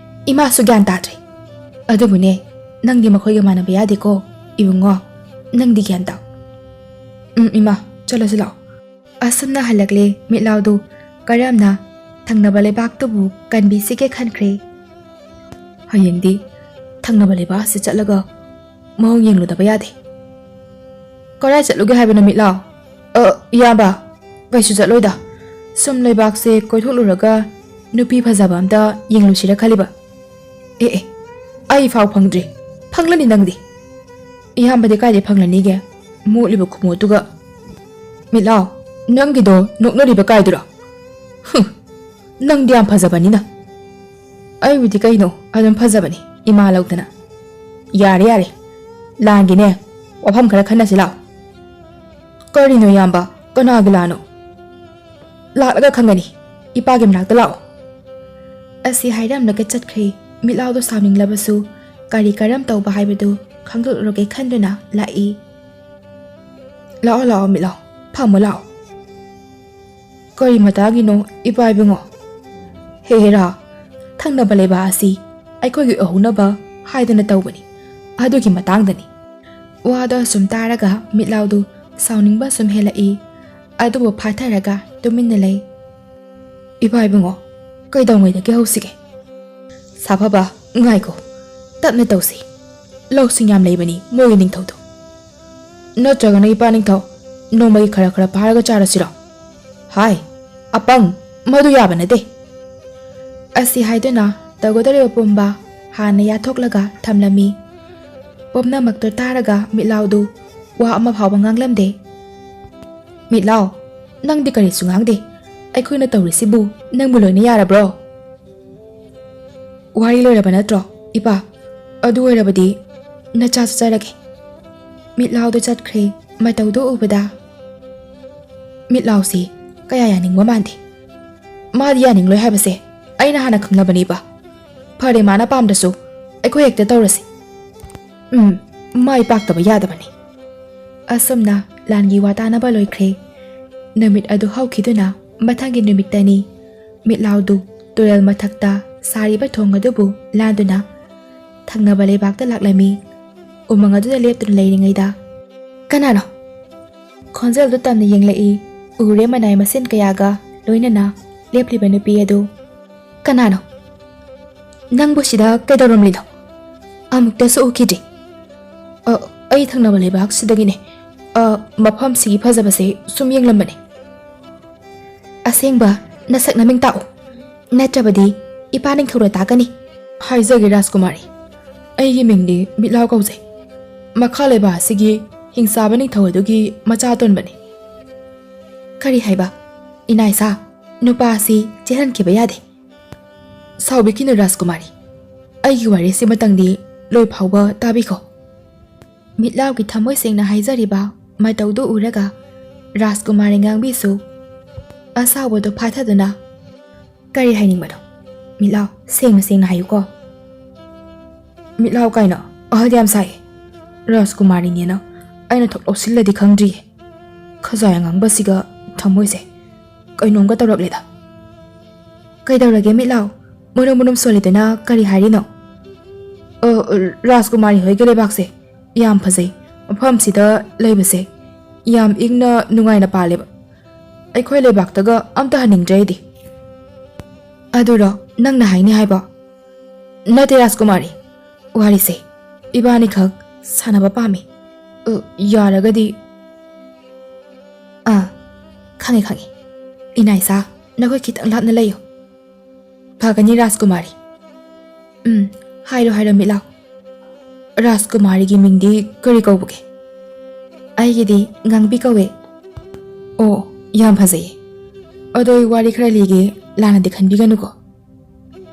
ꯏꯃꯥꯁꯨ ꯒ꯭ꯌꯥꯟ ꯇꯥꯗ꯭ꯔꯦ꯫ ꯑꯗꯨꯕꯨꯅꯦ, ꯅꯪꯗꯤ ꯃꯈꯣꯏꯒ ꯃꯥꯟꯅꯕ ꯌꯥꯗꯦꯀꯣ, ꯏꯕꯨꯡꯉꯣ꯫ ꯅꯪꯗꯤ ꯒ꯭ꯌꯥꯟ ꯇꯥꯎ꯫ ꯎꯝ, ꯏꯃꯥ, ꯆꯠꯂꯁꯤ ꯂꯥꯛꯑꯣ"꯫ ꯑꯁꯨꯝꯅ ꯍꯜꯂꯛꯂꯦ ꯃꯤꯠꯂꯥꯎꯗꯨ ꯀꯔꯝꯅ ꯊꯪꯅꯕ ꯂꯩꯕꯥꯛꯇꯨꯕꯨ ꯀꯟꯕꯤꯁꯤꯒꯦ ꯈꯟꯈ꯭ꯔꯦ꯫ "ꯍꯌꯦꯡꯗꯤ ꯊꯪꯅꯕ ꯂꯩꯕꯥꯛ ꯑꯁꯤ ꯆꯠꯂꯒ ꯃꯑꯣꯡ ꯌꯦꯡꯂꯨꯗꯕ ꯌꯥꯗꯦ"꯫ "ꯀꯗꯥꯏ ꯆꯠꯂꯨꯒꯦ ꯍꯥꯏꯕꯅꯣ ꯃꯤꯠꯂꯥꯎ?" "ꯑ, ꯏꯌꯥꯝꯕ, ꯀꯩꯁꯨ ꯆꯠꯂꯣꯏꯗ꯫ ꯁꯨꯝ ꯂꯩꯕꯥꯛꯁꯦ ꯀꯣꯏꯊꯣꯛꯂꯨꯔꯒ ꯅꯨꯄꯤ ꯐꯖꯕ ꯑꯝꯇ ꯌꯦꯡꯂꯨꯁꯤꯔ ꯈꯜꯂꯤꯕ"꯫ "ꯑꯦ ꯑꯦ, ꯑꯩ ꯐꯥꯎ ꯐꯪꯗ꯭ꯔꯤ, ꯐꯪꯂꯅꯤ ꯅꯪꯗꯤ"꯫ "ꯏꯌꯥꯝꯕꯗꯤ ꯀꯥꯏꯗꯩ ꯐꯪꯂꯅꯤꯒꯦ, ꯃꯣꯠꯂꯤꯕ ꯈꯨꯃꯣꯠꯇꯨꯒ"꯫ "ꯃꯤꯠꯂꯥꯎ, ꯅꯪꯒꯤꯗꯣ ꯅꯣꯛꯅꯔꯤꯕ ꯀꯥꯏꯗꯨꯔꯣ?" "ꯍꯨꯝ, ꯅꯪꯗꯤ ꯌꯥꯝ ꯐꯖꯕꯅꯤꯅ"꯫ "ꯑꯩꯕꯨꯗꯤ ꯀꯩꯅꯣ, ꯑꯗꯨꯝ ꯐꯖꯕꯅꯤ, ꯏꯃꯥ ꯂꯧꯗꯅ"꯫ "ꯌꯥꯔꯦ ꯌꯥꯔꯦ, ꯂꯥꯟꯒꯤꯅꯦ ꯋꯥꯐꯝ ꯈꯔ ꯈꯟꯅꯁꯤ ꯂꯥꯛꯑꯣ"꯫ "ꯀꯔꯤꯅꯣ ꯏꯌꯥꯝꯕ, ꯀꯅꯥꯒꯤ ꯂꯥꯟꯅꯣ?" "ꯂꯥꯛꯂꯒ ꯈꯪꯒꯅꯤ, ꯏꯄꯥꯒꯤ ꯃꯅꯥꯛꯇ ꯂꯥꯛꯑꯣ"꯫ ꯑꯁꯤ ꯍꯥꯏꯔꯝꯂꯒ ꯆꯠꯈ꯭ꯔꯦ꯫ ꯃꯤꯠꯂꯥꯎꯗꯣ ꯁꯥꯎꯅꯤꯡꯂꯕꯁꯨ ꯀꯔꯤ ꯀꯔꯝ ꯇꯧꯕ ꯍꯥꯏꯕꯗꯨ ꯈꯪꯗꯣꯛꯂꯨꯔꯒꯦ ꯈꯟꯗꯨꯅ ꯂꯥꯛꯏ꯫ "ꯂꯥꯛꯑꯣ ꯂꯥꯛꯑꯣ ꯃꯤꯠꯂꯥꯎ, ꯐꯝꯃꯣ ꯂꯥꯛꯑꯣ"꯫ "ꯀꯔꯤ ꯃꯇꯥꯡꯒꯤꯅꯣ ꯏꯄꯥ ꯏꯕꯨꯡꯉꯣ?" "ꯍꯦ ꯍꯦꯔꯥ, ꯊꯪꯅꯕ ꯂꯩꯕꯥꯛ ꯑꯁꯤ ꯑꯩꯈꯣꯏꯒꯤ ꯑꯣꯏꯍꯧꯅꯕ ꯍꯥꯏꯗꯅ ꯇꯧꯕꯅꯤ, ꯑꯗꯨꯒꯤ ꯃꯇꯥꯡꯗꯅꯤ"꯫ ꯋꯥꯗꯣ ꯑꯁꯨꯝ ꯇꯥꯔꯒ ꯃꯤꯠꯂꯥꯎꯗꯨ ꯁꯥꯎꯅꯤꯡꯕ ꯁꯨꯝ ꯍꯦꯜꯂꯛꯏ꯫ ꯑꯗꯨꯕꯨ ꯐꯥꯊꯔꯒ ꯇꯨꯃꯤꯟꯅ ꯂꯩ꯫ "ꯏꯄꯥ ꯏꯕꯨꯡꯉꯣ, ꯀꯩꯗꯧꯉꯩꯗꯒꯤ ꯍꯧꯁꯤꯒꯦ?" "ꯁꯥꯐꯕ, ꯉꯥꯏꯈꯣ, ꯇꯞꯅ ꯇꯧꯁꯤ꯫ ꯂꯧꯁꯤꯡ ꯌꯥꯝ ꯂꯩꯕꯅꯤ ꯃꯣꯏꯒꯤ ꯅꯤꯡꯊꯧꯗꯣ"꯫ "ꯅꯠꯇ꯭ꯔꯒꯅ ꯏꯄꯥ ꯅꯤꯡꯊꯧ, ꯅꯣꯡꯃꯒꯤ ꯈꯔ ꯈꯔ ꯐꯥꯔꯒ ꯆꯥꯔꯁꯤꯔꯣ?" "ꯍꯥꯏ, ꯑꯄꯪ, ꯃꯗꯨ ꯌꯥꯕ ꯅꯠꯇꯦ"꯫ ꯑꯁꯤ ꯍꯥꯏꯗꯨꯅ ꯇꯧꯒꯗꯧꯔꯤꯕ ꯄꯨꯝꯕ ꯍꯥꯟꯅ ꯌꯥꯊꯣꯛꯂꯒ ꯊꯝꯂꯝꯃꯤ꯫ ꯄꯨꯝꯅꯃꯛꯇꯨ ꯇꯥꯔꯒ ꯃꯤꯠꯂꯥꯎꯗꯨ ꯋꯥ ꯑꯃ ꯐꯥꯎꯕ ꯉꯥꯡꯂꯝꯗꯦ꯫ "ꯃꯤꯠꯂꯥꯎ, ꯅꯪꯗꯤ ꯀꯔꯤꯁꯨ ꯉꯥꯡꯗꯦ꯫ ꯑꯩꯈꯣꯏꯅ ꯇꯧꯔꯤꯁꯤꯕꯨ ꯅꯪꯕꯨ ꯂꯣꯏꯅ ꯌꯥꯔꯕ꯭ꯔꯣ?" "ꯋꯥꯔꯤ ꯂꯣꯏꯔꯕ ꯅꯠꯇ꯭ꯔꯣ, ꯏꯄꯥ? ꯑꯗꯨ ꯑꯣꯏꯔꯕꯗꯤ ꯅꯆꯥ ꯆꯠꯆꯔꯒꯦ"꯫ ꯃꯤꯠꯂꯥꯎꯗꯨ ꯆꯠꯈ꯭ꯔꯦ꯫ ꯃꯇꯧꯗꯨ ꯎꯕꯗ ꯃꯤꯠꯂꯥꯎꯁꯤ ꯀꯌꯥ ꯌꯥꯅꯤꯡꯕ ꯃꯥꯟꯗꯦ꯫ ꯃꯥꯗꯤ ꯌꯥꯅꯤꯡꯂꯣꯏ ꯍꯥꯏꯕꯁꯦ ꯑꯩꯅ ꯍꯥꯟꯅ ꯈꯪꯅꯕꯅꯤꯕ꯫ ꯐꯔꯦ, ꯃꯥꯅ ꯄꯥꯝꯗ꯭ꯔꯁꯨ ꯑꯩꯈꯣꯏ ꯍꯦꯛꯇ ꯇꯧꯔꯁꯤ꯫ ꯎꯝ, ꯃꯥꯏ ꯄꯥꯛꯇꯕ ꯌꯥꯗꯕꯅꯤ꯫ ꯑꯁꯨꯝꯅ ꯂꯥꯟꯒꯤ ꯋꯥ ꯇꯥꯅꯕ ꯂꯣꯏꯈ꯭ꯔꯦ꯫ ꯅꯨꯃꯤꯠ ꯑꯗꯨ ꯍꯧꯈꯤꯗꯨꯅ ꯃꯊꯪꯒꯤ ꯅꯨꯃꯤꯠꯇꯅꯤ꯫ ꯃꯤꯠꯂꯥꯎꯗꯨ ꯇꯨꯔꯦꯜ ꯃꯊꯛꯇ ꯁꯥꯔꯤꯕ ꯊꯣꯡ ꯑꯗꯨꯕꯨ ꯂꯥꯟꯗꯨꯅ ꯊꯪꯅꯕ ꯂꯩꯕꯥꯛꯇ ꯂꯥꯛꯂꯝꯃꯤ꯫ ꯎꯃꯪ ꯑꯗꯨꯗ ꯂꯦꯞꯇꯨꯅ ꯂꯩꯔꯤꯉꯩꯗ, "ꯀꯅꯥꯅꯣ?" ꯈꯣꯟꯖꯦꯜꯗꯨ ꯇꯝꯅ ꯌꯦꯡꯂꯛꯏ꯫ ꯎꯔꯦ ꯃꯅꯥꯏ ꯃꯁꯤꯟ ꯀꯌꯥꯒ ꯂꯣꯏꯅꯅ ꯂꯦꯞꯂꯤꯕ ꯅꯨꯄꯤ ꯑꯗꯨ꯫ "ꯀꯅꯥꯅꯣ? ꯅꯪꯕꯨ ꯁꯤꯗ ꯀꯩꯗꯧꯔꯝꯂꯤꯅꯣ? ꯑꯃꯨꯛꯇꯁꯨ ꯎꯈꯤꯗ꯭ꯔꯤ꯫" "ꯑ, ꯑꯩ ꯊꯪꯅꯕ ꯂꯩꯕꯥꯛꯁꯤꯗꯒꯤꯅꯦ꯫ ꯑ, ꯃꯐꯝꯁꯤꯒꯤ ꯐꯖꯕꯁꯦ ꯁꯨꯝ ꯌꯦꯡꯂꯝꯕꯅꯦ꯫" "ꯑꯁꯦꯡꯕ ꯅꯁꯛ ꯅꯃꯤꯡ ꯇꯥꯛꯎ, ꯅꯠꯇ꯭ꯔꯕꯗꯤ ꯏꯄꯥ ꯅꯤꯡꯊꯧꯗ ꯇꯥꯛꯀꯅꯤ꯫" "ꯍꯥꯏꯖꯒꯦ ꯔꯥꯖꯀꯨꯃꯥꯔꯤ, ꯑꯩꯒꯤ ꯃꯤꯡꯗꯤ ꯃꯤꯠꯂꯥꯎ ꯀꯧꯖꯩ꯫ ꯃꯈꯥ ꯂꯩꯕꯥꯛ ꯑꯁꯤꯒꯤ ꯍꯤꯡꯆꯥꯕ ꯅꯤꯡꯊꯧ ꯑꯗꯨꯒꯤ ꯃꯆꯥ ꯑꯇꯣꯟꯕꯅꯤ꯫" "ꯀꯔꯤ ꯍꯥꯏꯕ? ꯏꯅꯥꯏꯁꯥ, ꯅꯨꯄꯥ ꯑꯁꯤ ꯆꯦꯜꯍꯟꯈꯤꯕ ꯌꯥꯗꯦ꯫" "ꯁꯥꯎꯕꯤꯈꯤꯅꯨ ꯔꯥꯖꯀꯨꯃꯥꯔꯤ, ꯑꯩꯒꯤ ꯋꯥꯔꯤꯁꯤꯃꯇꯪꯗꯤ ꯂꯣꯏ ꯐꯥꯎꯕ ꯇꯥꯕꯤꯈꯣ꯫" ꯃꯤꯠꯂꯥꯎꯒꯤ ꯊꯃꯣꯏ ꯁꯦꯡꯅ ꯍꯥꯏꯖꯔꯤꯕ ꯃꯇꯧꯗꯨ ꯎꯔꯒ ꯔꯥꯖꯀꯨꯃꯥꯔꯤ ꯉꯥꯡꯕꯤꯁꯨ ꯑꯁꯥꯎꯕꯗꯨ ꯐꯥꯊꯗꯨꯅ, "ꯀꯔꯤ ꯍꯥꯏꯅꯤꯡꯕꯅꯣ? ꯃꯤꯠꯂꯥꯎ, ꯁꯦꯡꯅ ꯁꯦꯡꯅ ꯍꯥꯏꯌꯨꯀꯣ꯫" "ꯃꯤꯠꯂꯥꯎ ꯀꯥꯏꯅ ꯑꯍꯜ ꯌꯥꯝ ꯁꯥꯏ꯫ ꯔꯥꯖꯀꯨꯃꯥꯔꯤꯅꯦꯅ ꯑꯩꯅ ꯊꯣꯛ ꯂꯧꯁꯤꯜꯂꯗꯤ ꯈꯪꯗ꯭ꯔꯤꯌꯦ꯫ ꯈꯖꯥꯏ ꯑꯉꯥꯡꯕꯁꯤꯒ ꯊꯃꯣꯏꯁꯦ ꯀꯩꯅꯣꯝꯒ ꯇꯧꯔꯛꯂꯦꯗ꯫" "ꯀꯩꯗꯧꯔꯒꯦ ꯃꯤꯠꯂꯥꯎ? ꯃꯨꯔꯨꯝ ꯃꯨꯔꯨꯝ ꯁꯣꯜꯂꯤꯗꯨꯅ ꯀꯔꯤ ꯍꯥꯏꯔꯤꯅꯣ?" "ꯑ, ꯔꯥꯖꯀꯨꯃꯥꯔꯤ ꯍꯣꯏꯒꯤ ꯂꯩꯕꯥꯛꯁꯦ ꯌꯥꯝ ꯐꯖꯩ꯫ ꯃꯐꯝꯁꯤꯗ ꯂꯩꯕꯁꯦ ꯌꯥꯝ ꯏꯪꯅ ꯅꯨꯡꯉꯥꯏꯅ ꯄꯥꯜꯂꯦꯕ꯫ ꯑꯩꯈꯣꯏ ꯂꯩꯕꯥꯛꯇꯒ ꯑꯝꯇ ꯍꯟꯅꯤꯡꯗ꯭ꯔꯦ ꯑꯩꯗꯤ꯫" "ꯑꯗꯨꯔꯣ ꯅꯪꯅ ꯍꯥꯏꯅꯤ ꯍꯥꯏꯕꯣ?" "ꯅꯠꯇꯦ ꯔꯥꯖꯀꯨꯃꯥꯔꯤ, ꯋꯥꯔꯤꯁꯦ ꯏꯕꯥꯅꯤꯈꯛ ꯁꯥꯟꯅꯕ ꯄꯥꯝꯃꯤ꯫ ꯑ, ꯌꯥꯔꯒꯗꯤ꯫" "ꯑꯥ, ꯈꯪꯉꯦ, ꯈꯪꯉꯦ꯫ ꯏꯅꯥꯏꯁꯥ, ꯅꯈꯣꯏ ꯈꯤꯇꯪ ꯂꯥꯞꯅ ꯂꯩꯌꯨ꯫" "ꯐꯒꯅꯤ ꯔꯥꯖꯀꯨꯃꯥꯔꯤ꯫" "ꯎꯝ, ꯍꯥꯏꯔꯣ, ꯍꯥꯏꯔꯣ ꯃꯤꯠꯂꯥꯎ꯫ ꯔꯥꯖꯀꯨꯃꯥꯔꯤꯒꯤ ꯃꯤꯡꯗꯤ ꯀꯔꯤ ꯀꯧꯕꯒꯦ?" "ꯑꯩꯒꯤꯗꯤ ꯉꯥꯡꯕꯤ ꯀꯧꯋꯦ꯫" "ꯑꯣ, ꯌꯥꯝ ꯐꯖꯩꯌꯦ꯫ ꯑꯗꯣ ꯑꯩ ꯋꯥꯔꯤ ꯈꯔ ꯂꯤꯒꯦ, ꯂꯥꯟꯅꯗꯤ ꯈꯟꯕꯤꯒꯅꯨꯀꯣ꯫"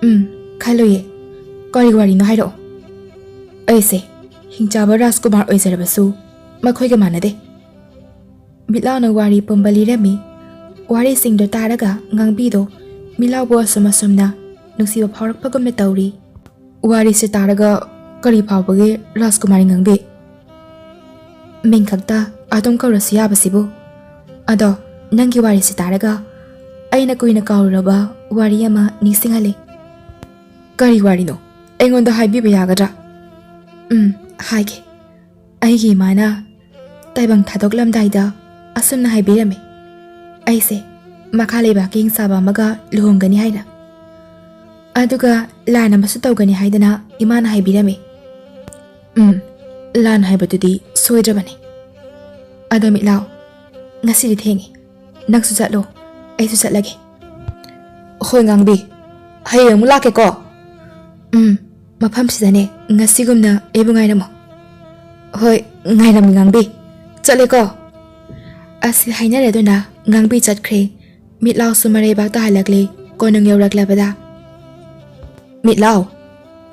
"ꯎꯝ, ꯈꯜꯂꯣꯏꯌꯦ꯫ ꯀꯔꯤ ꯋꯥꯔꯤꯅꯣ ꯍꯥꯏꯔꯛꯑꯣ꯫" "ꯑꯩꯁꯦ ꯍꯤꯡꯆꯥꯕ ꯔꯥꯖꯀꯨꯃꯥꯔ ꯑꯣꯏꯖꯔꯕꯁꯨ ꯃꯈꯣꯏꯒ ꯃꯥꯟꯅꯗꯦ꯫" ꯃꯤꯠꯂꯥꯎꯅ ꯋꯥꯔꯤ ꯄꯨꯝꯕ ꯂꯤꯔꯝꯃꯤ꯫ ꯋꯥꯔꯤꯁꯤꯡꯗꯣ ꯇꯥꯔꯒ ꯉꯥꯡꯕꯤꯗꯣ ꯃꯤꯠꯂꯥꯎꯕꯨ ꯑꯁꯨꯝ ꯑꯁꯨꯝꯅ ꯅꯨꯡꯁꯤꯕ ꯐꯥꯎꯔꯛꯄꯒꯨꯝꯅ ꯇꯧꯔꯤ꯫ ꯋꯥꯔꯤꯁꯦ ꯇꯥꯔꯒ ꯀꯔꯤ ꯐꯥꯎꯕꯒꯦ ꯔꯥꯖꯀꯨꯃꯥꯔꯤ ꯉꯥꯡꯕꯤ? ꯃꯤꯡ ꯈꯛꯇ ꯑꯗꯨꯝ ꯀꯧꯔꯁꯨ ꯌꯥꯕꯁꯤꯕꯨ꯫ ꯑꯗꯣ ꯅꯪꯒꯤ ꯋꯥꯔꯤꯁꯦ ꯇꯥꯔꯒ ꯑꯩꯅ ꯀꯨꯏꯅ ꯀꯥꯎꯔꯨꯔꯕ ꯋꯥꯔꯤ ꯑꯃ ꯅꯤꯡꯁꯤꯡꯍꯜꯂꯦ꯫ ꯀꯔꯤ ꯋꯥꯔꯤꯅꯣ? ꯑꯩꯉꯣꯟꯗ ꯍꯥꯏꯕꯤꯕ ꯌꯥꯒꯗ꯭ꯔꯥ? ꯎꯝ, ꯍꯥꯏꯒꯦ꯫ ꯑꯩꯒꯤ ꯏꯃꯥꯅ ꯇꯥꯏꯕꯪ ꯊꯥꯗꯣꯛꯂꯝꯗꯥꯏꯗ ꯑꯁꯨꯝꯅ ꯍꯥꯏꯕꯤꯔꯝꯃꯤ, ꯑꯩꯁꯦ ꯃꯈꯥ ꯂꯩꯕꯥꯛꯀꯤ ꯍꯤꯡꯆꯥꯕ ꯑꯃꯒ ꯂꯨꯍꯣꯡꯒꯅꯤ ꯍꯥꯏꯅ꯫ ꯑꯗꯨꯒ ꯂꯥꯟ ꯑꯃꯁꯨ ꯇꯧꯒꯅꯤ ꯍꯥꯏꯗꯅ ꯏꯃꯥꯅ ꯍꯥꯏꯕꯤꯔꯝꯃꯤ꯫ ꯎꯝ, ꯂꯥꯟ ꯍꯥꯏꯕꯗꯨꯗꯤ ꯁꯣꯏꯗ꯭ꯔꯕꯅꯤ꯫ ꯑꯗꯣ ꯃꯤꯠꯂꯥꯎ, ꯉꯁꯤꯗꯤ ꯊꯦꯡꯉꯦ꯫ ꯅꯪꯁꯨ ꯆꯠꯂꯣ, ꯑꯩꯁꯨ ꯆꯠꯂꯒꯦ꯫ ꯍꯣꯏ ꯉꯥꯡꯕꯤ, ꯍꯌꯦꯡ ꯑꯃꯨꯛ ꯂꯥꯛꯀꯦꯀꯣ꯫ ꯎꯝ, ꯃꯐꯝꯁꯤꯗꯅꯦ ꯉꯁꯤꯒꯨꯝꯅ ꯑꯩꯕꯨ ꯉꯥꯏꯔꯝꯃꯣ꯫ ꯍꯣꯏ, ꯉꯥꯏꯔꯝꯃꯤ ꯉꯥꯡꯕꯤ꯫ ꯆꯠꯂꯦꯀꯣ꯫ ꯑꯁꯤ ꯍꯥꯏꯅꯔꯗꯨꯅ ꯉꯥꯡꯕꯤ ꯆꯠꯈ꯭ꯔꯦ꯫ ꯃꯤꯠꯂꯥꯎꯁꯨ ꯃꯔꯩꯕꯥꯛꯇ ꯍꯜꯂꯛꯂꯦ꯫ ꯀꯣꯅꯨꯡ ꯌꯧꯔꯛꯂꯕꯗ, ꯃꯤꯠꯂꯥꯎ,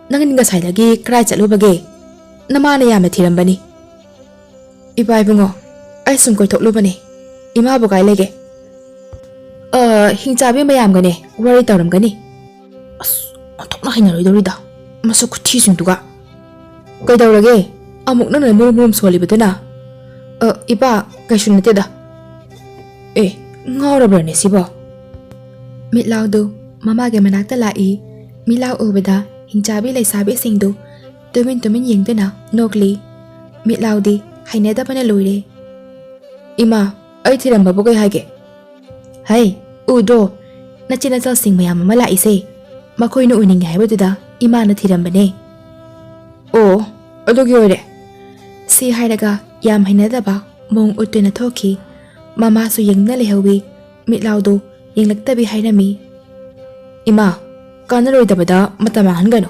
ꯅꯪꯗꯤ ꯉꯁꯥꯏꯗꯒꯤ ꯀꯔꯥꯏ ꯆꯠꯂꯨꯕꯒꯦ? ꯅꯃꯥꯅ ꯌꯥꯝꯅ ꯊꯤꯔꯝꯕꯅꯤ꯫ ꯏꯄꯥ ꯏꯕꯨꯡꯉꯣ, ꯑꯩ ꯁꯨꯝ ꯀꯣꯏꯊꯣꯛꯂꯨꯕꯅꯦ꯫ ꯏꯃꯥꯕꯨ ꯀꯥꯏ ꯂꯩꯒꯦ? ꯑ, ꯍꯤꯡꯆꯥꯕꯤ ꯃꯌꯥꯝꯒꯅꯦ ꯋꯥꯔꯤ ꯇꯧꯔꯝꯒꯅꯤ꯫ ꯑꯁ, ꯑꯣꯟꯊꯣꯛꯅ ꯍꯩꯅꯔꯣꯏꯗꯧꯔꯤꯗ, ꯃꯁꯛ ꯈꯨꯊꯤꯁꯤꯡꯗꯨꯒ꯫ ꯀꯩꯗꯧꯔꯒꯦ? ꯑꯃꯨꯛ ꯅꯪꯅ ꯃꯨꯔꯨꯝ ꯃꯨꯔꯨꯝ ꯁꯣꯜꯂꯤꯕꯗꯨꯅ? ꯑ, ꯏꯄꯥ, ꯀꯩꯁꯨ ꯅꯠꯇꯦꯗ꯫ ꯑꯦ, ꯉꯥꯎꯔꯕ꯭ꯔꯅꯦ ꯁꯤꯕꯣ? ꯃꯤꯠꯂꯥꯎꯗꯨ ꯃꯃꯥꯒꯤ ꯃꯅꯥꯛꯇ ꯂꯥꯛꯏ꯫ ꯃꯤꯠꯂꯥꯎ ꯎꯕꯗ ꯍꯤꯡꯆꯥꯕꯤ ꯂꯩꯁꯥꯕꯤꯁꯤꯡꯗꯨ ꯇꯨꯃꯤꯟ ꯇꯨꯃꯤꯟ ꯌꯦꯡꯗꯨꯅ ꯅꯣꯛꯂꯤ꯫ ꯃꯤꯠꯂꯥꯎꯗꯤ ꯍꯩꯅꯗꯕꯅ ꯂꯣꯏꯔꯦ꯫ ꯏꯃꯥ, ꯑꯩ ꯊꯤꯔꯝꯕꯕꯨ ꯀꯩ ꯍꯥꯏꯒꯦ? ꯍꯩ, ꯎꯗ꯭ꯔꯣ? ꯅꯆꯤꯟ ꯅꯆꯜꯁꯤꯡ ꯃꯌꯥꯝ ꯑꯃ ꯂꯥꯛꯏꯁꯦ꯫ ꯃꯈꯣꯏꯅ ꯎꯅꯤꯡꯉꯦ ꯍꯥꯏꯕꯗꯨꯗ ꯏꯃꯥꯅ ꯊꯤꯔꯝꯕꯅꯦ꯫ ꯑꯣ, ꯑꯗꯨꯒꯤ ꯑꯣꯏꯔꯦ꯫ ꯁꯤ ꯍꯥꯏꯔꯒ ꯌꯥꯝ ꯍꯩꯅꯗꯕ ꯃꯑꯣꯡ ꯎꯠꯇꯨꯅ ꯊꯣꯛꯈꯤ꯫ ꯃꯃꯥꯁꯨ ꯌꯦꯡꯗꯨꯅ ꯂꯩꯍꯧꯋꯤ꯫ ꯃꯤꯠꯂꯥꯎꯗꯨ ꯌꯦꯡꯂꯛꯇꯕꯤ ꯍꯥꯏꯔꯝꯃꯤ, "ꯏꯃꯥ, ꯀꯥꯟꯅꯔꯣꯏꯗꯕꯗ ꯃꯇꯝ ꯃꯥꯡꯍꯟꯒꯅꯨ꯫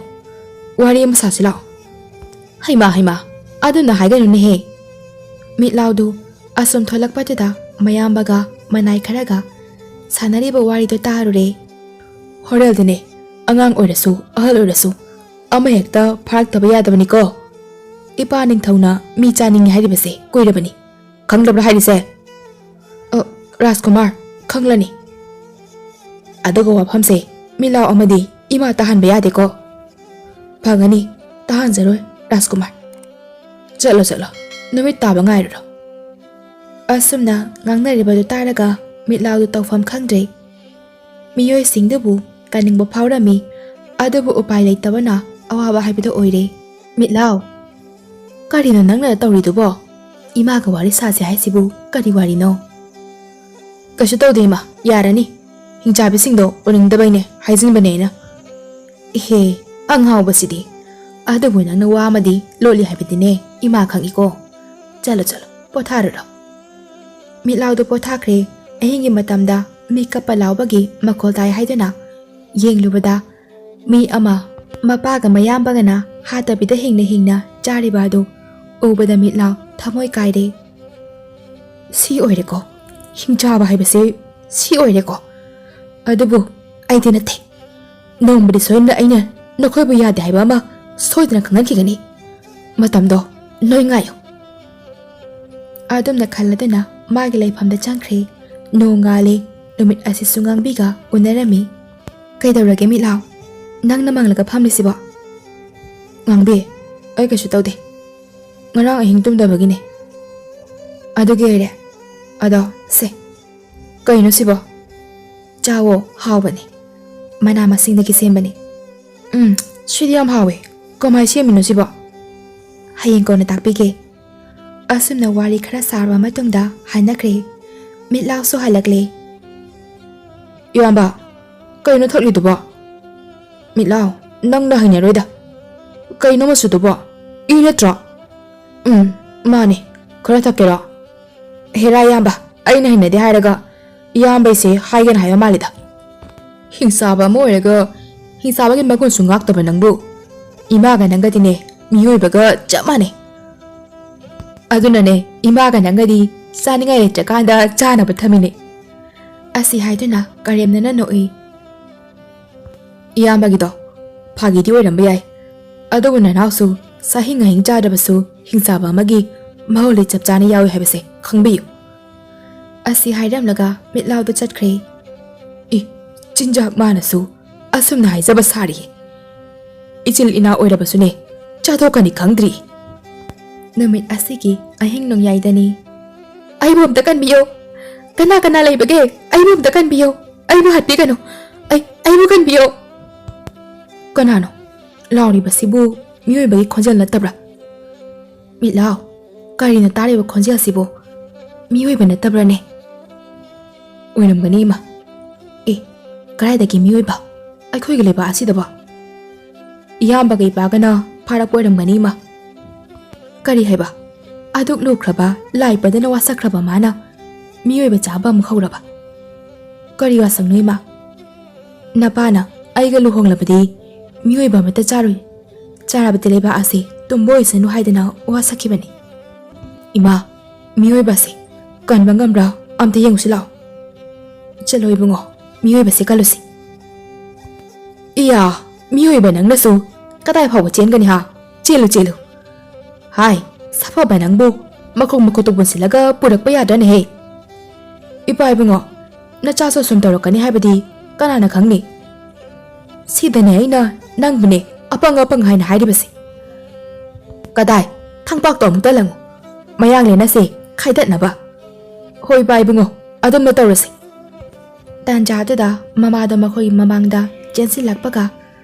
ꯋꯥꯔꯤ ꯑꯃ ꯁꯥꯁꯤ ꯂꯥꯛꯑꯣ꯫" "ꯍꯩꯃꯥ, ꯍꯩꯃꯥ, ꯑꯗꯨꯝꯅ ꯍꯥꯏꯒꯅꯨꯅꯦꯍꯦ꯫" ꯃꯤꯠꯂꯥꯎꯗꯨ ꯑꯁꯨꯝ ꯊꯣꯛꯂꯛꯄꯗꯨꯗ ꯃꯌꯥꯝꯕꯒ ꯃꯅꯥꯏ ꯈꯔꯒ ꯁꯥꯟꯅꯔꯤꯕ ꯋꯥꯔꯤꯗꯨ ꯇꯥꯔꯨꯔꯦ꯫ ꯍꯣꯔꯦꯜꯗꯅꯦ, ꯑꯉꯥꯡ ꯑꯣꯏꯔꯁꯨ ꯑꯍꯜ ꯑꯣꯏꯔꯁꯨ ꯑꯃꯍꯦꯛꯇ ꯐꯥꯔꯛꯇꯕ ꯌꯥꯗꯕꯅꯤꯀꯣ꯫ ꯏꯄꯥ ꯅꯤꯡꯊꯧꯅ ꯃꯤ ꯆꯥꯅꯤꯡꯉꯤ ꯍꯥꯏꯔꯤꯕꯁꯦ ꯀꯨꯏꯔꯕꯅꯤ꯫ ꯈꯪꯗꯕ꯭ꯔꯥ ꯍꯥꯏꯔꯤꯁꯦ? ꯑ, ꯔꯥꯖꯀꯨꯃꯥꯔ, ꯈꯪꯂꯅꯤ꯫ ꯑꯗꯨꯒ ꯋꯥꯐꯝꯁꯦ ꯃꯤꯠꯂꯥꯎ ꯑꯃꯗꯤ ꯏꯃꯥ ꯇꯥꯍꯟꯕ ꯌꯥꯗꯦꯀꯣ꯫ ꯐꯒꯅꯤ, ꯇꯥꯍꯟꯖꯔꯣꯏ, ꯔꯥꯖꯀꯨꯃꯥꯔ꯫ ꯆꯠꯂꯣ, ꯆꯠꯂꯣ, ꯅꯨꯃꯤꯠ ꯇꯥꯕ ꯉꯥꯏꯔꯨꯔꯣ꯫ ꯑꯁꯨꯝꯅ ꯉꯥꯡꯅꯔꯤꯕꯗꯨ ꯇꯥꯔꯒ ꯃꯤꯠꯂꯥꯎꯗꯨ ꯇꯧꯐꯝ ꯈꯪꯗ꯭ꯔꯦ꯫ ꯃꯤꯑꯣꯏꯁꯤꯡꯗꯨꯕꯨ ꯀꯟꯅꯤꯡꯕ ꯐꯥꯎꯔꯝꯃꯤ, ꯑꯗꯨꯕꯨ ꯎꯄꯥꯏ ꯂꯩꯇꯕꯅ ꯑꯋꯥꯕ ꯍꯥꯏꯕꯗꯨ ꯑꯣꯏꯔꯦ꯫ ꯃꯤꯠꯂꯥꯎ, ꯀꯔꯤꯅꯣ ꯅꯪꯅ ꯇꯧꯔꯤꯗꯨꯕꯣ? ꯏꯃꯥꯒ ꯋꯥꯔꯤ ꯁꯥꯁꯦ ꯍꯥꯏꯁꯤꯕꯨ ꯀꯔꯤ ꯋꯥꯔꯤꯅꯣ? ꯀꯩꯁꯨ ꯇꯧꯗꯦ ꯏꯃꯥ, ꯌꯥꯔꯅꯤ꯫ ꯍꯤꯡꯆꯥꯕꯤꯁꯤꯡꯗꯣ ꯎꯅꯤꯡꯗꯕꯩꯅꯦ ꯍꯥꯏꯖꯤꯟꯕꯅꯦ ꯑꯩꯅ꯫ ꯏꯍꯦ, ꯑꯉꯥꯎꯕꯁꯤꯗꯤ꯫ ꯑꯗꯨꯕꯨ ꯅꯪꯅ ꯋꯥ ꯑꯃꯗꯤ ꯂꯣꯠꯂꯤ ꯍꯥꯏꯕꯗꯤꯅꯦ ꯏꯃꯥ ꯈꯪꯏꯀꯣ꯫ ꯆꯠꯂꯣ, ꯆꯠꯂꯣ, ꯄꯣꯊꯥꯔꯨꯔꯣ꯫ ꯃꯤꯠꯂꯥꯎꯗꯨ ꯄꯣꯊꯥꯈ꯭ꯔꯦ꯫ ꯑꯍꯤꯡꯒꯤ ꯃꯇꯝꯗ ꯃꯤ ꯀꯞꯄ ꯂꯥꯎꯕꯒꯤ ꯃꯈꯣꯜ ꯇꯥꯏ ꯍꯥꯏꯗꯨꯅ ꯌꯦꯡꯂꯨꯕꯗ ꯃꯤ ꯑꯃ ꯃꯄꯥꯒ ꯃꯌꯥꯝꯕꯒꯅ ꯍꯥꯠꯇꯕꯤꯗ ꯍꯤꯡꯅ ꯍꯤꯡꯅ ꯆꯥꯔꯤꯕ ꯑꯗꯨ ꯎꯕꯗ ꯃꯤꯠꯂꯥꯎ ꯊꯃꯣꯏ ꯀꯥꯏꯔꯦ꯫ ꯁꯤ ꯑꯣꯏꯔꯦꯀꯣ, ꯍꯤꯡꯆꯥꯕ ꯍꯥꯏꯕꯁꯦ ꯁꯤ ꯑꯣꯏꯔꯦꯀꯣ꯫ ꯑꯗꯨꯕꯨ ꯑꯩꯗꯤ ꯅꯠꯇꯦ꯫ ꯅꯣꯡꯃꯗꯤ ꯁꯣꯏꯗꯅ ꯑꯩꯅ ꯅꯈꯣꯏꯕꯨ ꯌꯥꯗꯦ ꯍꯥꯏꯕ ꯑꯃ ꯁꯣꯏꯗꯅ ꯈꯪꯍꯟꯈꯤꯒꯅꯤ꯫ ꯃꯇꯝꯗꯣ ꯅꯣꯏ ꯉꯥꯏꯌꯨ꯫ ꯑꯗꯨꯝꯅ ꯈꯜꯂꯗꯨꯅ ꯃꯥꯒꯤ ꯂꯩꯐꯝꯗ ꯆꯪꯈ꯭ꯔꯦ꯫ ꯅꯣꯡ ꯉꯥꯜꯂꯦ꯫ ꯅꯨꯃꯤꯠ ꯑꯁꯤꯁꯨ ꯉꯥꯡꯕꯤꯒ ꯎꯅꯔꯝꯃꯤ꯫ ꯀꯩꯗꯧꯔꯒꯦ ꯃꯤꯠꯂꯥꯎ? ꯅꯪꯅ ꯃꯪꯂꯒ ꯐꯝꯂꯤꯁꯤꯕꯣ? ꯉꯥꯡꯕꯤ, ꯑꯩ ꯀꯩꯁꯨ ꯇꯧꯗꯦ꯫ ꯉꯔꯥꯡ ꯑꯍꯤꯡ ꯇꯨꯝꯗꯕꯒꯤꯅꯦ꯫ ꯑꯗꯨꯒꯤ ꯑꯣꯏꯔꯦ꯫ ꯑꯗꯣ, ꯁꯦ꯫ ꯀꯩꯅꯣ ꯁꯤꯕꯣ? ꯆꯥꯋꯣ, ꯍꯥꯎꯕꯅꯦ꯫ ꯃꯅꯥ ꯃꯁꯤꯡꯗꯒꯤ ꯁꯦꯝꯕꯅꯦ꯫ ꯎꯝ, ꯁꯤꯗꯤ ꯌꯥꯝ ꯍꯥꯎꯋꯦ꯫ ꯀꯃꯥꯏ ꯁꯦꯝꯃꯤꯅꯣ ꯁꯤꯕꯣ? ꯍꯌꯦꯡ ꯀꯣꯟꯅ ꯇꯥꯛꯄꯤꯒꯦ꯫ ꯑꯁꯨꯝꯅ ꯋꯥꯔꯤ ꯈꯔ ꯁꯥꯔꯕ ꯃꯇꯨꯡꯗ ꯍꯟꯅꯈ꯭ꯔꯦ꯫ ꯃꯤꯠꯂꯥꯎꯁꯨ ꯍꯜꯂꯛꯂꯦ꯫ ꯏꯌꯥꯝꯕ, ꯀꯩꯅꯣ ꯊꯛꯂꯤꯗꯨꯕꯣ? ꯃꯤꯠꯂꯥꯎ, ꯅꯪꯅ ꯍꯩꯅꯔꯣꯏꯗ꯫ ꯀꯩꯅꯣ ꯃꯆꯨꯗꯨꯕꯣ? ꯏ ꯅꯠꯇ꯭ꯔꯣ? ꯎꯝ, ꯃꯥꯅꯦ꯫ ꯈꯔ ꯊꯛꯀꯦꯔꯣ? ꯍꯦꯔꯥ ꯏꯌꯥꯝꯕ, ꯑꯩꯅ ꯍꯩꯅꯗꯦ ꯍꯥꯏꯔꯒ ꯏꯌꯥꯝꯕꯩꯁꯦ ꯍꯥꯏꯒꯦꯅ ꯍꯥꯏꯕ ꯃꯥꯜꯂꯤꯗ꯫ ꯍꯤꯡꯆꯥꯕ ꯑꯃ ꯑꯣꯏꯔꯒ ꯍꯤꯡꯆꯥꯕꯒꯤ ꯃꯒꯨꯟꯁꯨ ꯉꯥꯛꯇꯕ ꯅꯪꯕꯨ꯫ ꯏꯃꯥꯒ ꯅꯪꯒꯗꯤꯅꯦ, ꯃꯤꯑꯣꯏꯕꯒ ꯆꯞ ꯃꯥꯟꯅꯩ꯫ ꯑꯗꯨꯅꯅꯦ, ꯏꯃꯥꯒ ꯅꯪꯒꯗꯤ ꯆꯥꯅꯤꯡꯉꯥꯏ ꯂꯩꯇ꯭ꯔꯀꯥꯟꯗ ꯆꯥꯅꯕ ꯊꯝꯃꯤꯅꯦ꯫ ꯑꯁꯤ ꯍꯥꯏꯗꯨꯅ ꯀꯔꯦꯝꯅꯅ ꯅꯣꯛꯏ꯫ ꯏꯌꯥꯝꯕꯒꯤꯗꯣ ꯐꯥꯒꯤꯗꯤ ꯑꯣꯏꯔꯝꯕ ꯌꯥꯏ, ꯑꯗꯨꯕꯨ ꯅꯅꯥꯎꯁꯨ ꯆꯥꯍꯤꯡ ꯉꯥꯍꯤꯡ ꯆꯥꯗꯕꯁꯨ ꯍꯤꯡꯆꯥꯕ ꯑꯃꯒꯤ ꯃꯍꯨꯠ ꯆꯞ ꯆꯥꯅ ꯌꯥꯎꯏ ꯍꯥꯏꯕꯁꯦ ꯈꯪꯕꯤꯌꯨ꯫ ꯑꯁꯤ ꯍꯥꯏꯔꯝꯂꯒ ꯃꯤꯠꯂꯥꯎꯗ ꯆꯠꯈ꯭ꯔꯦ꯫ ꯏ, ꯆꯤꯟꯖꯥꯛ ꯃꯥꯅꯁꯨ ꯑꯁꯨꯝꯅ ꯍꯥꯏꯖꯕ ꯁꯥꯔꯤ꯫ ꯏꯆꯤꯜ ꯏꯅꯥꯎ ꯑꯣꯏꯔꯕꯁꯨꯅꯦ, ꯆꯥꯊꯣꯛꯀꯅꯤ ꯈꯪꯗ꯭ꯔꯤ꯫ ꯅꯨꯃꯤꯠ ꯑꯁꯤꯒꯤ ꯑꯍꯤꯡ ꯅꯣꯡꯌꯥꯏꯗꯅꯤ꯫ "ꯑꯩꯕꯨ ꯑꯝꯇ ꯀꯟꯕꯤꯌꯣ꯫ ꯀꯅꯥ ꯀꯅꯥ ꯂꯩꯕꯒꯦ? ꯑꯩꯕꯨ ꯑꯝꯇ ꯀꯟꯕꯤꯌꯣ꯫ ꯑꯩꯕꯨ ꯍꯥꯠꯄꯤꯒꯅꯨ꯫ ꯑꯩ, ꯑꯩꯕꯨ ꯀꯟꯕꯤꯌꯣ꯫" ꯀꯅꯥꯅꯣ ꯂꯥꯎꯔꯤꯕꯁꯤꯕꯨ? ꯃꯤꯑꯣꯏꯕꯒꯤ ꯈꯣꯟꯖꯦꯜ ꯅꯠꯇꯕ꯭ꯔꯥ? ꯃꯤꯠꯂꯥꯎ, ꯀꯔꯤꯅꯣ ꯇꯥꯔꯤꯕ ꯈꯣꯟꯖꯦꯜꯁꯤꯕꯨ? ꯃꯤꯑꯣꯏꯕ ꯅꯠꯇꯕ꯭ꯔꯥꯅꯦ? ꯑꯣꯏꯔꯝꯒꯅꯤ ꯏꯃꯥ꯫ ꯑꯦ, ꯀꯗꯥꯏꯗꯒꯤ ꯃꯤꯑꯣꯏꯕ? ꯑꯩꯈꯣꯏꯒꯤ ꯂꯩꯕꯥꯛ ꯑꯁꯤꯗꯕꯣ? ꯏꯌꯥꯝꯕꯒ ꯏꯄꯥꯒꯅ ꯐꯥꯔꯛꯄ ꯑꯣꯏꯔꯝꯒꯅꯤ ꯏꯃꯥ꯫ ꯀꯔꯤ ꯍꯥꯏꯕ? ꯑꯗꯨꯛ ꯂꯨꯈ꯭ꯔꯕ ꯂꯥꯏ ꯄꯗꯅ ꯋꯥꯁꯛꯈ꯭ꯔꯕ ꯃꯥꯅ ꯃꯤꯑꯣꯏꯕ ꯆꯥꯕ ꯑꯃꯨꯛ ꯍꯧꯔꯕ? ꯀꯔꯤ ꯋꯥꯁꯛꯅꯣ ꯏꯃꯥ? ꯅꯄꯥꯅ ꯑꯩꯒ ꯂꯨꯍꯣꯡꯂꯕꯗꯤ ꯃꯤꯑꯣꯏꯕ ꯑꯃꯠꯇ ꯆꯥꯔꯣꯏ, ꯆꯥꯔꯕꯗꯤ ꯂꯩꯕꯥꯛ ꯑꯁꯤ ꯇꯨꯝꯕ ꯑꯣꯏꯁꯅꯨ ꯍꯥꯏꯗꯅ ꯋꯥ ꯁꯛꯈꯤꯕꯅꯤ꯫ ꯏꯃꯥ, ꯃꯤꯑꯣꯏꯕ ꯑꯁꯤ ꯀꯟꯕ ꯉꯝꯕ꯭ꯔꯥ ꯑꯝꯇ ꯌꯦꯡꯉꯨꯁꯤ ꯂꯥꯛꯑꯣ꯫ ꯆꯠꯂꯣ ꯏꯕꯨꯡꯉꯣ, ꯃꯤꯑꯣꯏꯕꯁꯤ ꯀꯜꯂꯨꯁꯤ꯫ ꯏꯌꯥ, ꯃꯤꯑꯣꯏꯕ ꯅꯪꯅꯁꯨ ꯀꯗꯥꯏ ꯐꯥꯎꯕ ꯆꯦꯟꯒꯅꯤ ꯍꯥ? ꯆꯦꯜꯂꯨ, ꯆꯦꯜꯂꯨ꯫ ꯍꯥꯏ, ꯁꯥꯐꯕ ꯅꯪꯕꯨ ꯃꯈꯣꯡ ꯃꯈꯨꯠꯇꯨ ꯄꯨꯟꯁꯤꯜꯂꯒ ꯄꯨꯔꯛꯄ ꯌꯥꯗ꯭ꯔꯅꯦꯍꯦ? ꯏꯄꯥ ꯏꯕꯨꯡꯉꯣ, ꯅꯆꯥꯁꯨ ꯁꯨꯝ ꯇꯧꯔꯛꯀꯅꯤ ꯍꯥꯏꯕꯗꯤ ꯀꯅꯥꯅ ꯈꯪꯅꯤ? ꯁꯤꯗꯅꯦ ꯑꯩꯅ ꯅꯪꯕꯨꯅꯦ ꯑꯄꯪ ꯑꯄꯪ ꯍꯥꯏꯅ ꯍꯥꯏꯔꯤꯕꯁꯦ꯫ ꯀꯗꯥꯏ? ꯊꯥꯡꯄꯥꯛꯇꯣ ꯑꯃꯨꯛꯇ ꯂꯪꯉꯨ꯫ ꯃꯌꯥꯡꯂꯦꯟ ꯑꯁꯦ ꯈꯥꯏꯗꯠꯅꯕ꯫ ꯍꯣꯏ ꯏꯄꯥ ꯏꯕꯨꯡꯉꯣ, ꯑꯗꯨꯝꯅ ꯇꯧꯔꯁꯤ꯫ ꯇꯥꯟꯖꯥꯗꯨꯗ ꯃꯃꯥꯗꯣ ꯃꯈꯣꯏꯒꯤ ꯃꯃꯥꯡꯗ ꯆꯦꯟꯁꯤꯜꯂꯛꯄꯒ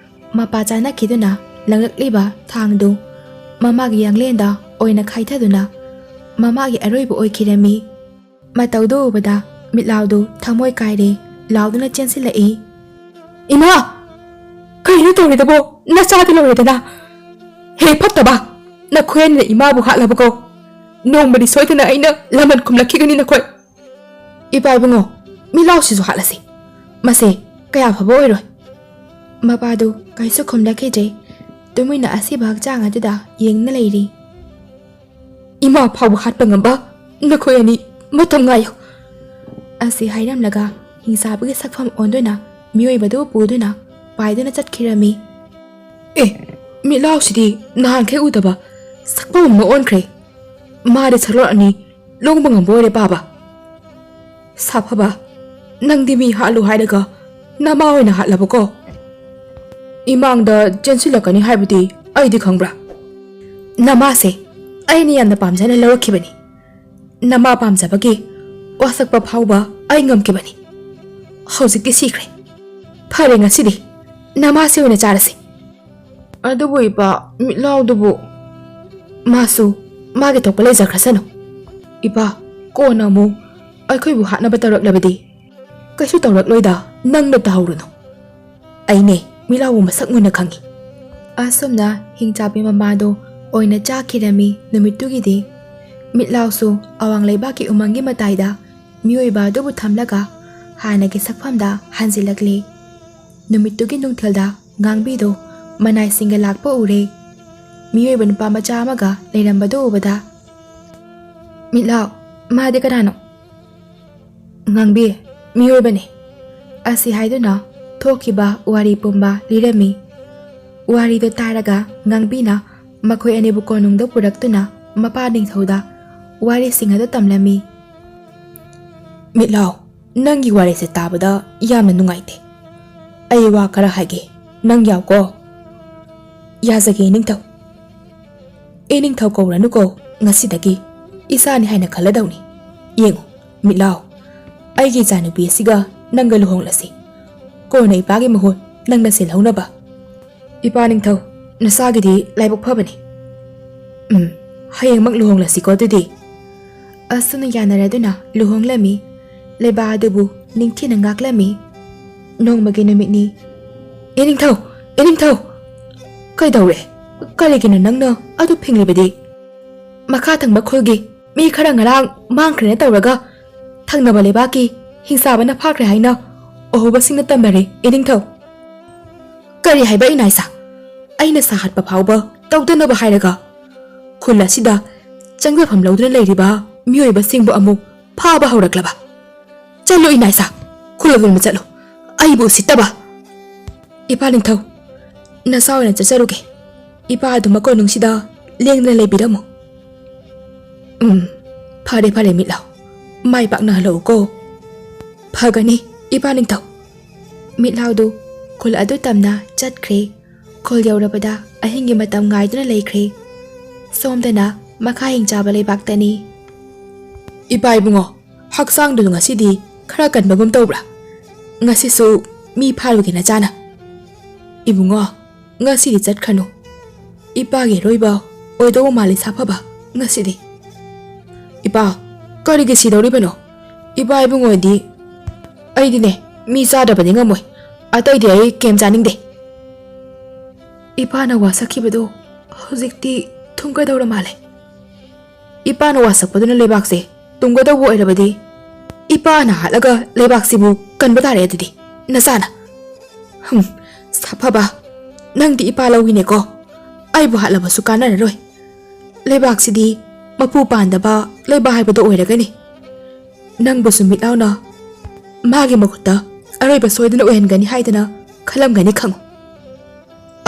ꯃꯄꯥ ꯆꯥꯅꯈꯤꯗꯨꯅ ꯂꯪꯂꯛꯂꯤꯕ ꯊꯥꯡꯗꯨ ꯃꯃꯥꯒꯤ ꯌꯥꯡꯂꯦꯟꯗ ꯑꯣꯏꯅ ꯈꯥꯏꯊꯗꯨꯅ ꯃꯃꯥꯒꯤ ꯑꯔꯣꯏꯕ ꯑꯣꯏꯈꯤꯔꯝꯃꯤ꯫ ꯃꯇꯧꯗꯨ ꯎꯕꯗ ꯃꯤꯠꯂꯥꯎꯗꯨ ꯊꯃꯣꯏ ꯀꯥꯏꯔꯦ ꯂꯥꯎꯗꯨꯅ ꯆꯦꯟꯁꯤꯜꯂꯛꯏ꯫ "ꯏꯃꯥ! ꯀꯔꯤꯅꯣ ꯇꯧꯔꯤꯗꯨꯕꯣ? ꯅꯆꯥꯗꯤ ꯂꯣꯏꯔꯦꯗꯅ꯫ ꯍꯦ ꯐꯠꯇꯕ! ꯅꯈꯣꯏ ꯑꯅꯤꯅ ꯏꯃꯥꯕꯨ ꯍꯥꯠꯂꯕꯀꯣ? ꯅꯣꯡꯃꯗꯤ ꯁꯣꯏꯗꯅ ꯑꯩꯅ ꯂꯃꯟ ꯈꯨꯝꯂꯛꯈꯤꯒꯅꯤ ꯅꯈꯣꯏ꯫" "ꯏꯄꯥ ꯏꯕꯨꯡꯉꯣ, ꯃꯤꯠꯂꯥꯎꯁꯤꯁꯨ ꯍꯥꯠꯂꯁꯤ꯫ ꯃꯁꯦ ꯀꯌꯥ ꯐꯕ ꯑꯣꯏꯔꯣꯏ꯫" ꯃꯄꯥꯗꯨ ꯀꯩꯁꯨ ꯈꯨꯝꯂꯛꯈꯤꯗ꯭ꯔꯦ꯫ ꯇꯨꯃꯤꯟꯅ ꯑꯁꯤꯕ ꯍꯛꯆꯥꯡ ꯑꯗꯨꯗ ꯌꯦꯡꯗꯨꯅ ꯂꯩꯔꯤ꯫ "ꯏꯃꯥ ꯐꯥꯎꯕ ꯍꯥꯠꯄ ꯉꯝꯕ ꯅꯈꯣꯏ ꯑꯅꯤ ꯃꯇꯝ ꯉꯥꯏꯌꯨ꯫" ꯑꯁꯤ ꯍꯥꯏꯔꯝꯂꯒ ꯍꯤꯡꯆꯥꯕꯒꯤ ꯁꯛꯐꯝ ꯑꯣꯟꯗꯨꯅ ꯃꯤꯑꯣꯏꯕꯗꯨ ꯄꯨꯗꯨꯅ ꯄꯥꯏꯗꯨꯅ ꯆꯠꯈꯤꯔꯝꯃꯤ꯫ "ꯑꯦ, ꯃꯤꯠꯂꯥꯎꯁꯤꯗꯤ ꯅꯍꯥꯟꯈꯩ ꯎꯗꯕ ꯁꯛꯐꯝ ꯑꯃ ꯑꯣꯟꯈ꯭ꯔꯦ꯫ ꯃꯥꯗꯤ ꯁꯛꯂꯣꯟ ꯑꯅꯤ ꯂꯣꯡꯕ ꯉꯝꯕ ꯑꯣꯏꯔꯦ ꯄꯥꯕ꯫ ꯁꯥꯐꯕ, ꯅꯪꯗꯤ ꯃꯤ ꯍꯥꯠꯂꯨ ꯍꯥꯏꯔꯒ ꯅꯃꯥ ꯑꯣꯏꯅ ꯍꯥꯠꯂꯕꯀꯣ? ꯏꯃꯥꯡꯗ ꯆꯦꯟꯁꯤꯜꯂꯛꯀꯅꯤ ꯍꯥꯏꯕꯗꯤ ꯑꯩꯗꯤ ꯈꯪꯕ꯭ꯔꯥ? ꯅꯃꯥꯁꯦ ꯑꯩꯅ ꯌꯥꯝꯅ ꯄꯥꯝꯖꯅ ꯂꯧꯔꯛꯈꯤꯕꯅꯤ꯫ ꯅꯃꯥ ꯄꯥꯝꯖꯕꯒꯤ ꯋꯥꯁꯛꯄ ꯐꯥꯎꯕ ꯑꯩ ꯉꯝꯈꯤꯕꯅꯤ꯫ ꯍꯧꯖꯤꯛꯇꯤ ꯁꯤꯈ꯭ꯔꯦ꯫ ꯐꯔꯦ, ꯉꯁꯤꯗꯤ ꯅꯃꯥꯁꯦ ꯑꯣꯏꯅ ꯆꯥꯔꯁꯤ꯫ ꯑꯗꯨꯕꯨ ꯏꯄꯥ, ꯃꯤꯠꯂꯥꯎꯗꯨꯕꯨ? ꯃꯥꯁꯨ ꯃꯥꯒꯤ ꯊꯣꯛꯄ ꯂꯩꯖꯈ꯭ꯔꯁꯅꯨ꯫ ꯏꯄꯥ, ꯀꯣꯟꯅ ꯑꯃꯨꯛ ꯑꯩꯈꯣꯏꯕꯨ ꯍꯥꯠꯅꯕ ꯇꯧꯔꯛꯂꯕꯗꯤ? ꯀꯩꯁꯨ ꯇꯧꯔꯛꯂꯣꯏꯗ, ꯅꯪꯅ ꯇꯧꯍꯧꯔꯨꯅꯨ꯫ ꯑꯩꯅꯦ ꯃꯤꯠꯂꯥꯎꯕꯨ ꯃꯁꯛ ꯃꯨꯟꯅ ꯈꯪꯏ꯫ ꯑꯁꯨꯝꯅ ꯍꯤꯡꯆꯥꯕꯤ ꯃꯃꯥꯗꯣ ꯑꯣꯏꯅ ꯆꯥꯈꯤꯔꯝꯃꯤ ꯅꯨꯃꯤꯠꯇꯨꯒꯤꯗꯤ꯫ ꯃꯤꯠꯂꯥꯎꯁꯨ ꯑꯋꯥꯡ ꯂꯩꯕꯥꯛꯀꯤ ꯎꯃꯪꯒꯤ ꯃꯇꯥꯏꯗ ꯃꯤꯑꯣꯏꯕ ꯑꯗꯨꯕꯨ ꯊꯝꯂꯒ ꯍꯥꯟꯅꯒꯤ ꯁꯛꯐꯝꯗ ꯍꯟꯖꯤꯜꯂꯛꯂꯤ꯫ ꯅꯨꯃꯤꯠꯇꯨꯒꯤ ꯅꯨꯡꯊꯤꯜꯗ ꯉꯥꯡꯕꯤꯗꯣ ꯃꯅꯥꯏꯁꯤꯡꯒ ꯂꯥꯛꯄ ꯎꯔꯦ꯫ ꯃꯤꯑꯣꯏꯕ ꯅꯨꯄꯥ ꯃꯆꯥ ꯑꯃꯒ ꯂꯩꯔꯝꯕꯗꯨ ꯎꯕꯗ, "ꯃꯤꯠꯂꯥꯎ, ꯃꯥꯗꯤ ꯀꯅꯥꯅꯣ?" "ꯉꯥꯡꯕꯤ, ꯃꯤꯑꯣꯏꯕꯅꯤ" ꯑꯁꯤ ꯍꯥꯏꯗꯨꯅ ꯊꯣꯛꯈꯤꯕ ꯋꯥꯔꯤ ꯄꯨꯝꯕ ꯂꯤꯔꯝꯃꯤ꯫ ꯋꯥꯔꯤꯗꯨ ꯇꯥꯔꯒ ꯉꯥꯡꯕꯤꯅ ꯃꯈꯣꯏ ꯑꯅꯤꯕꯨ ꯀꯣꯅꯨꯡꯗ ꯄꯨꯔꯛꯇꯨꯅ ꯃꯄꯥ ꯅꯤꯡꯊꯧꯗ ꯋꯥꯔꯤꯁꯤꯡ ꯑꯗꯨ ꯇꯝꯂꯝꯃꯤ꯫ "ꯃꯤꯠꯂꯥꯎ, ꯅꯪꯒꯤ ꯋꯥꯔꯤꯁꯦ ꯇꯥꯕꯗ ꯌꯥꯝꯅ ꯅꯨꯡꯉꯥꯏꯇꯦ꯫ ꯑꯩ ꯋꯥ ꯈꯔ ꯍꯥꯏꯒꯦ, ꯅꯪ ꯌꯥꯎꯀꯣ?" "ꯌꯥꯖꯒꯦ, ꯏꯅꯤꯡꯊꯧ꯫" "ꯏꯅꯤꯡꯊꯧ ꯀꯧꯔꯅꯨꯀꯣ, ꯉꯁꯤꯗꯒꯤ ꯏꯆꯥꯅꯤ ꯍꯥꯏꯅ ꯈꯜꯂꯗꯧꯅꯤ꯫ ꯌꯦꯡꯉꯨ, ꯃꯤꯠꯂꯥꯎ, ꯑꯩꯒꯤ ꯏꯆꯥꯅꯨꯄꯤ ꯑꯁꯤꯒ ꯅꯪꯒ ꯂꯨꯍꯣꯡꯂꯁꯤ꯫ ꯀꯣꯟꯅ ꯏꯄꯥꯒꯤ ꯃꯍꯨꯠ ꯅꯪꯅ ꯁꯤꯜꯍꯧꯅꯕ꯫" "ꯏꯄꯥ ꯅꯤꯡꯊꯧ, ꯅꯆꯥꯒꯤꯗꯤ ꯂꯥꯏꯕꯛ ꯐꯕꯅꯤ꯫ ꯎꯝ, ꯍꯌꯦꯡꯃꯛ ꯂꯨꯍꯣꯡꯂꯁꯤꯀꯣ ꯑꯗꯨꯗꯤ꯫" ꯑꯁꯨꯝꯅ ꯌꯥꯅꯔꯗꯨꯅ ꯂꯨꯍꯣꯡꯂꯝꯃꯤ꯫ ꯂꯩꯕꯥꯛ ꯑꯗꯨꯕꯨ ꯅꯤꯡꯊꯤꯅ ꯉꯥꯛꯂꯝꯃꯤ꯫ ꯅꯣꯡꯃꯒꯤ ꯅꯨꯃꯤꯠꯅꯤ꯫ "ꯏꯅꯤꯡꯊꯧ! ꯏꯅꯤꯡꯊꯧ!" "ꯀꯩꯗꯧꯔꯦ? ꯀꯔꯤꯒꯤꯅꯣ ꯅꯪꯅ ꯑꯗꯨ ꯐꯤꯡꯂꯤꯕꯗꯤ?" "ꯃꯈꯥ ꯊꯪꯕ ꯈꯨꯜꯒꯤ ꯃꯤ ꯈꯔ ꯉꯔꯥꯡ ꯃꯥꯡꯈ꯭ꯔꯦꯅ ꯇꯧꯔꯒ ꯊꯪꯅꯕ ꯂꯩꯕꯥꯛꯀꯤ ꯍꯤꯡꯆꯥꯕꯅ ꯐꯥꯈ꯭ꯔꯦ ꯍꯥꯏꯅ ꯑꯍꯧꯕꯁꯤꯡꯅ ꯇꯝꯅꯔꯦ, ꯏꯅꯤꯡꯊꯧ꯫" "ꯀꯔꯤ ꯍꯥꯏꯕ, ꯏꯅꯥꯏꯁꯥ? ꯑꯩꯅ ꯁꯥꯍꯠꯄ ꯐꯥꯎꯕ ꯇꯧꯗꯅꯕ ꯍꯥꯏꯔꯒ ꯈꯨꯜ ꯑꯁꯤꯗ ꯆꯪꯖꯐꯝ ꯂꯧꯗꯨꯅ ꯂꯩꯔꯤꯕ ꯃꯤꯑꯣꯏꯕꯁꯤꯡꯕꯨ ꯑꯃꯨꯛ ꯐꯥꯕ ꯍꯧꯔꯛꯂꯕ? ꯆꯠꯂꯨ, ꯏꯅꯥꯏꯁꯥ, ꯈꯨꯜ ꯑꯗꯣꯝꯗ ꯆꯠꯂꯨ꯫ ꯑꯩꯕꯨ ꯎꯁꯤꯠꯇꯕ!" "ꯏꯄꯥ ꯅꯤꯡꯊꯧ, ꯅꯆꯥ ꯑꯣꯏꯅ ꯆꯠꯆꯔꯨꯒꯦ꯫ ꯏꯄꯥ ꯑꯗꯨ ꯃꯀꯣꯟꯅꯨꯡꯁꯤꯗ ꯂꯦꯡꯗꯅ ꯂꯩꯕꯤꯔꯝꯃꯨ꯫" "ꯎꯝ, ꯐꯔꯦ, ꯐꯔꯦ, ꯃꯤꯠꯂꯥꯎ꯫ ꯃꯥꯏ ꯄꯥꯛꯅ ꯍꯜꯂꯛꯎꯀꯣ꯫" "ꯐꯒꯅꯤ, ꯏꯄꯥ ꯅꯤꯡꯊꯧ꯫" ꯃꯤꯠꯂꯥꯎꯗꯨ ꯈꯨꯜ ꯑꯗꯨ ꯇꯝꯅ ꯆꯠꯈ꯭ꯔꯦ꯫ ꯈꯨꯜ ꯌꯧꯔꯕꯗ ꯑꯍꯤꯡꯒꯤ ꯃꯇꯝ ꯉꯥꯏꯗꯨꯅ ꯂꯩꯈ꯭ꯔꯦ꯫ ꯁꯣꯝꯗꯅ ꯃꯈꯥ ꯍꯤꯡꯆꯥꯕ ꯂꯩꯕꯥꯛꯇꯅꯤ꯫ "ꯏꯄꯥ ꯏꯕꯨꯡꯉꯣ, ꯍꯛꯆꯥꯡꯗꯨ ꯉꯁꯤꯗꯤ ꯈꯔ ꯀꯟꯕꯒꯨꯝ ꯇꯧꯕ꯭ꯔꯥ? ꯉꯁꯤꯁꯨ ꯃꯤ ꯐꯥꯔꯨꯒꯦ ꯅꯆꯥꯅ?" "ꯏꯕꯨꯡꯉꯣ, ꯉꯁꯤꯗꯤ ꯆꯠꯈ꯭ꯔꯅꯨ꯫ ꯏꯄꯥꯒꯤ ꯑꯔꯣꯏꯕ ꯑꯣꯏꯗꯧꯕ ꯃꯥꯜꯂꯤ ꯁꯥꯐꯕ ꯉꯁꯤꯗꯤ꯫" "ꯏꯄꯥ, ꯀꯔꯤꯒꯤ ꯁꯤꯗꯧꯔꯤꯕꯅꯣ? ꯏꯄꯥ ꯏꯕꯨꯡꯉꯣꯗꯤ ꯑꯩꯗꯤꯅꯦ, ꯃꯤ ꯆꯥꯗꯕꯗꯤ ꯉꯝꯃꯣꯏ꯫ ꯑꯇꯩꯗꯤ ꯑꯩ ꯀꯩꯝ ꯆꯥꯅꯤꯡꯗꯦ꯫" ꯏꯄꯥꯅ ꯋꯥꯁꯛꯈꯤꯕꯗꯣ ꯍꯧꯖꯤꯛꯇꯤ ꯊꯨꯡꯒꯗꯧꯔ ꯃꯥꯜꯂꯦ꯫ ꯏꯄꯥꯅ ꯋꯥꯁꯛꯄꯗꯨꯅ ꯂꯩꯕꯥꯛꯁꯦ ꯇꯨꯝꯒꯗꯧꯕ ꯑꯣꯏꯔꯕꯗꯤ, ꯏꯄꯥꯅ ꯍꯥꯠꯂꯒ ꯂꯩꯕꯥꯛꯁꯤꯕꯨ ꯀꯟꯕ ꯇꯥꯔꯦ ꯑꯗꯨꯗꯤ, ꯅꯆꯥꯅ꯫ ꯍꯝ, ꯁꯥꯐꯕ, ꯅꯪꯗꯤ ꯏꯄꯥ ꯂꯧꯏꯅꯦꯀꯣ꯫ ꯑꯩꯕꯨ ꯍꯥꯠꯂꯕꯁꯨ ꯀꯥꯟꯅꯔꯔꯣꯏ꯫ ꯂꯩꯕꯥꯛꯁꯤꯗꯤ ꯃꯄꯨ ꯄꯥꯟꯗꯕ ꯂꯩꯕꯥꯛ ꯍꯥꯏꯕꯗꯣ ꯑꯣꯏꯔꯒꯅꯤ꯫ ꯅꯪꯕꯨꯁꯨ ꯃꯤꯠꯂꯥꯎꯅ ꯃꯥꯒꯤ ꯃꯈꯨꯠꯇ ꯑꯔꯣꯏꯕ ꯁꯣꯏꯗꯅ ꯑꯣꯏꯍꯟꯒꯅꯤ ꯍꯥꯏꯗꯅ ꯈꯜꯂꯝꯒꯅꯤ ꯈꯪꯉꯨ꯫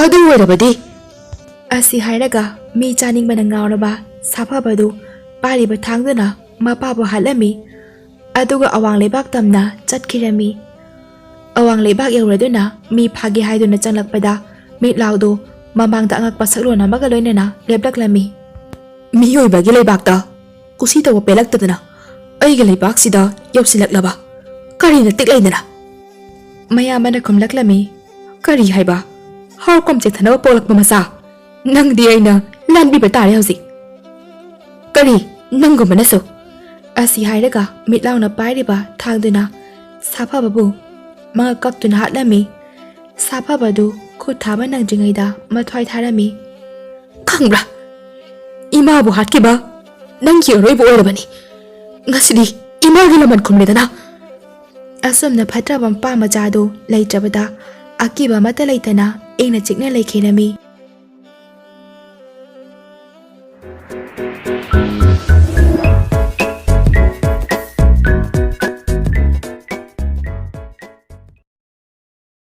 ꯑꯗꯨ ꯑꯣꯏꯔꯕꯗꯤ, ꯑꯁꯤ ꯍꯥꯏꯔꯒ ꯃꯤ ꯆꯥꯅꯤꯡꯕꯅ ꯉꯥꯎꯔꯕ ꯁꯥꯐꯕꯗꯨ ꯄꯥꯏꯔꯤꯕ ꯊꯥꯡꯗꯨꯅ ꯃꯄꯥꯕꯨ ꯍꯥꯠꯂꯝꯃꯤ꯫ ꯑꯗꯨꯒ ꯑꯋꯥꯡ ꯂꯩꯕꯥꯛ ꯇꯝꯅ ꯆꯠꯈꯤꯔꯝꯃꯤ꯫ ꯑꯋꯥꯡ ꯂꯩꯕꯥꯛ ꯌꯧꯔꯗꯨꯅ ꯃꯤ ꯐꯥꯒꯦ ꯍꯥꯏꯗꯨꯅ ꯆꯪꯂꯛꯄꯗ, ꯃꯤꯠꯂꯥꯎꯗꯨ ꯃꯃꯥꯡꯗ ꯑꯉꯛꯄ ꯁꯛꯂꯣꯟ ꯑꯃꯒ ꯂꯣꯏꯅꯅ ꯂꯦꯞꯂꯛꯂꯝꯃꯤ꯫ "ꯃꯤꯑꯣꯏꯕꯒꯤ ꯂꯩꯕꯥꯛꯇ ꯀꯨꯁꯤ ꯇꯧꯕ ꯄꯦꯜꯂꯛꯇꯗꯅ ꯑꯩꯒꯤ ꯂꯩꯕꯥꯛꯁꯤꯗ ꯌꯧꯁꯤꯜꯂꯛꯂꯕ ꯀꯔꯤꯅ ꯇꯤꯛꯂꯩꯗꯅ?" ꯃꯌꯥꯝꯕꯅ ꯈꯨꯝꯂꯛꯂꯝꯃꯤ, "ꯀꯔꯤ ꯍꯥꯏꯕ? ꯍꯧꯔꯛꯐꯝ ꯆꯦꯛꯊꯅꯕ ꯄꯣꯛꯂꯛꯄ ꯃꯆꯥ? ꯅꯪꯗꯤ ꯑꯩꯅ ꯂꯥꯟꯕꯤꯕ ꯇꯥꯔꯦ ꯍꯧꯖꯤꯛ꯫ ꯀꯔꯤ, ꯅꯪꯒꯨꯝꯕꯅꯁꯨ?" ꯑꯁꯤ ꯍꯥꯏꯔꯒ ꯃꯤꯠꯂꯥꯎꯅ ꯄꯥꯏꯔꯤꯕ ꯊꯥꯡꯗꯨꯅ ꯁꯥꯐꯕꯕꯨ ꯃꯉꯛ ꯀꯛꯇꯨꯅ ꯍꯥꯠꯂꯝꯃꯤ꯫ ꯁꯥꯐꯕꯗꯨ ꯈꯨꯠ ꯊꯥꯕ ꯅꯪꯗ꯭ꯔꯤꯉꯩꯗ ꯃꯊ꯭ꯋꯥꯏ ꯊꯥꯔꯝꯃꯤ꯫ "ꯈꯪꯕ꯭ꯔꯥ? ꯏꯃꯥꯕꯨ ꯍꯥꯠꯈꯤꯕ ꯅꯪꯒꯤ ꯑꯔꯣꯏꯕ ꯑꯣꯏꯔꯕꯅꯤ꯫ ꯉꯁꯤꯗꯤ ꯏꯃꯥꯒꯤ ꯂꯃꯟ ꯈꯨꯝꯂꯦꯗꯅ꯫" ꯑꯁꯨꯝꯅ ꯐꯠꯇ꯭ꯔꯕ ꯃꯄꯥ ꯃꯆꯥꯗꯨ ꯂꯩꯇ꯭ꯔꯕꯗ ꯑꯀꯤꯕ ꯑꯃꯠꯇ ꯂꯩꯇꯅ ꯏꯪꯅ ꯆꯤꯛꯅ ꯂꯩꯈꯤꯔꯝꯃꯤ꯫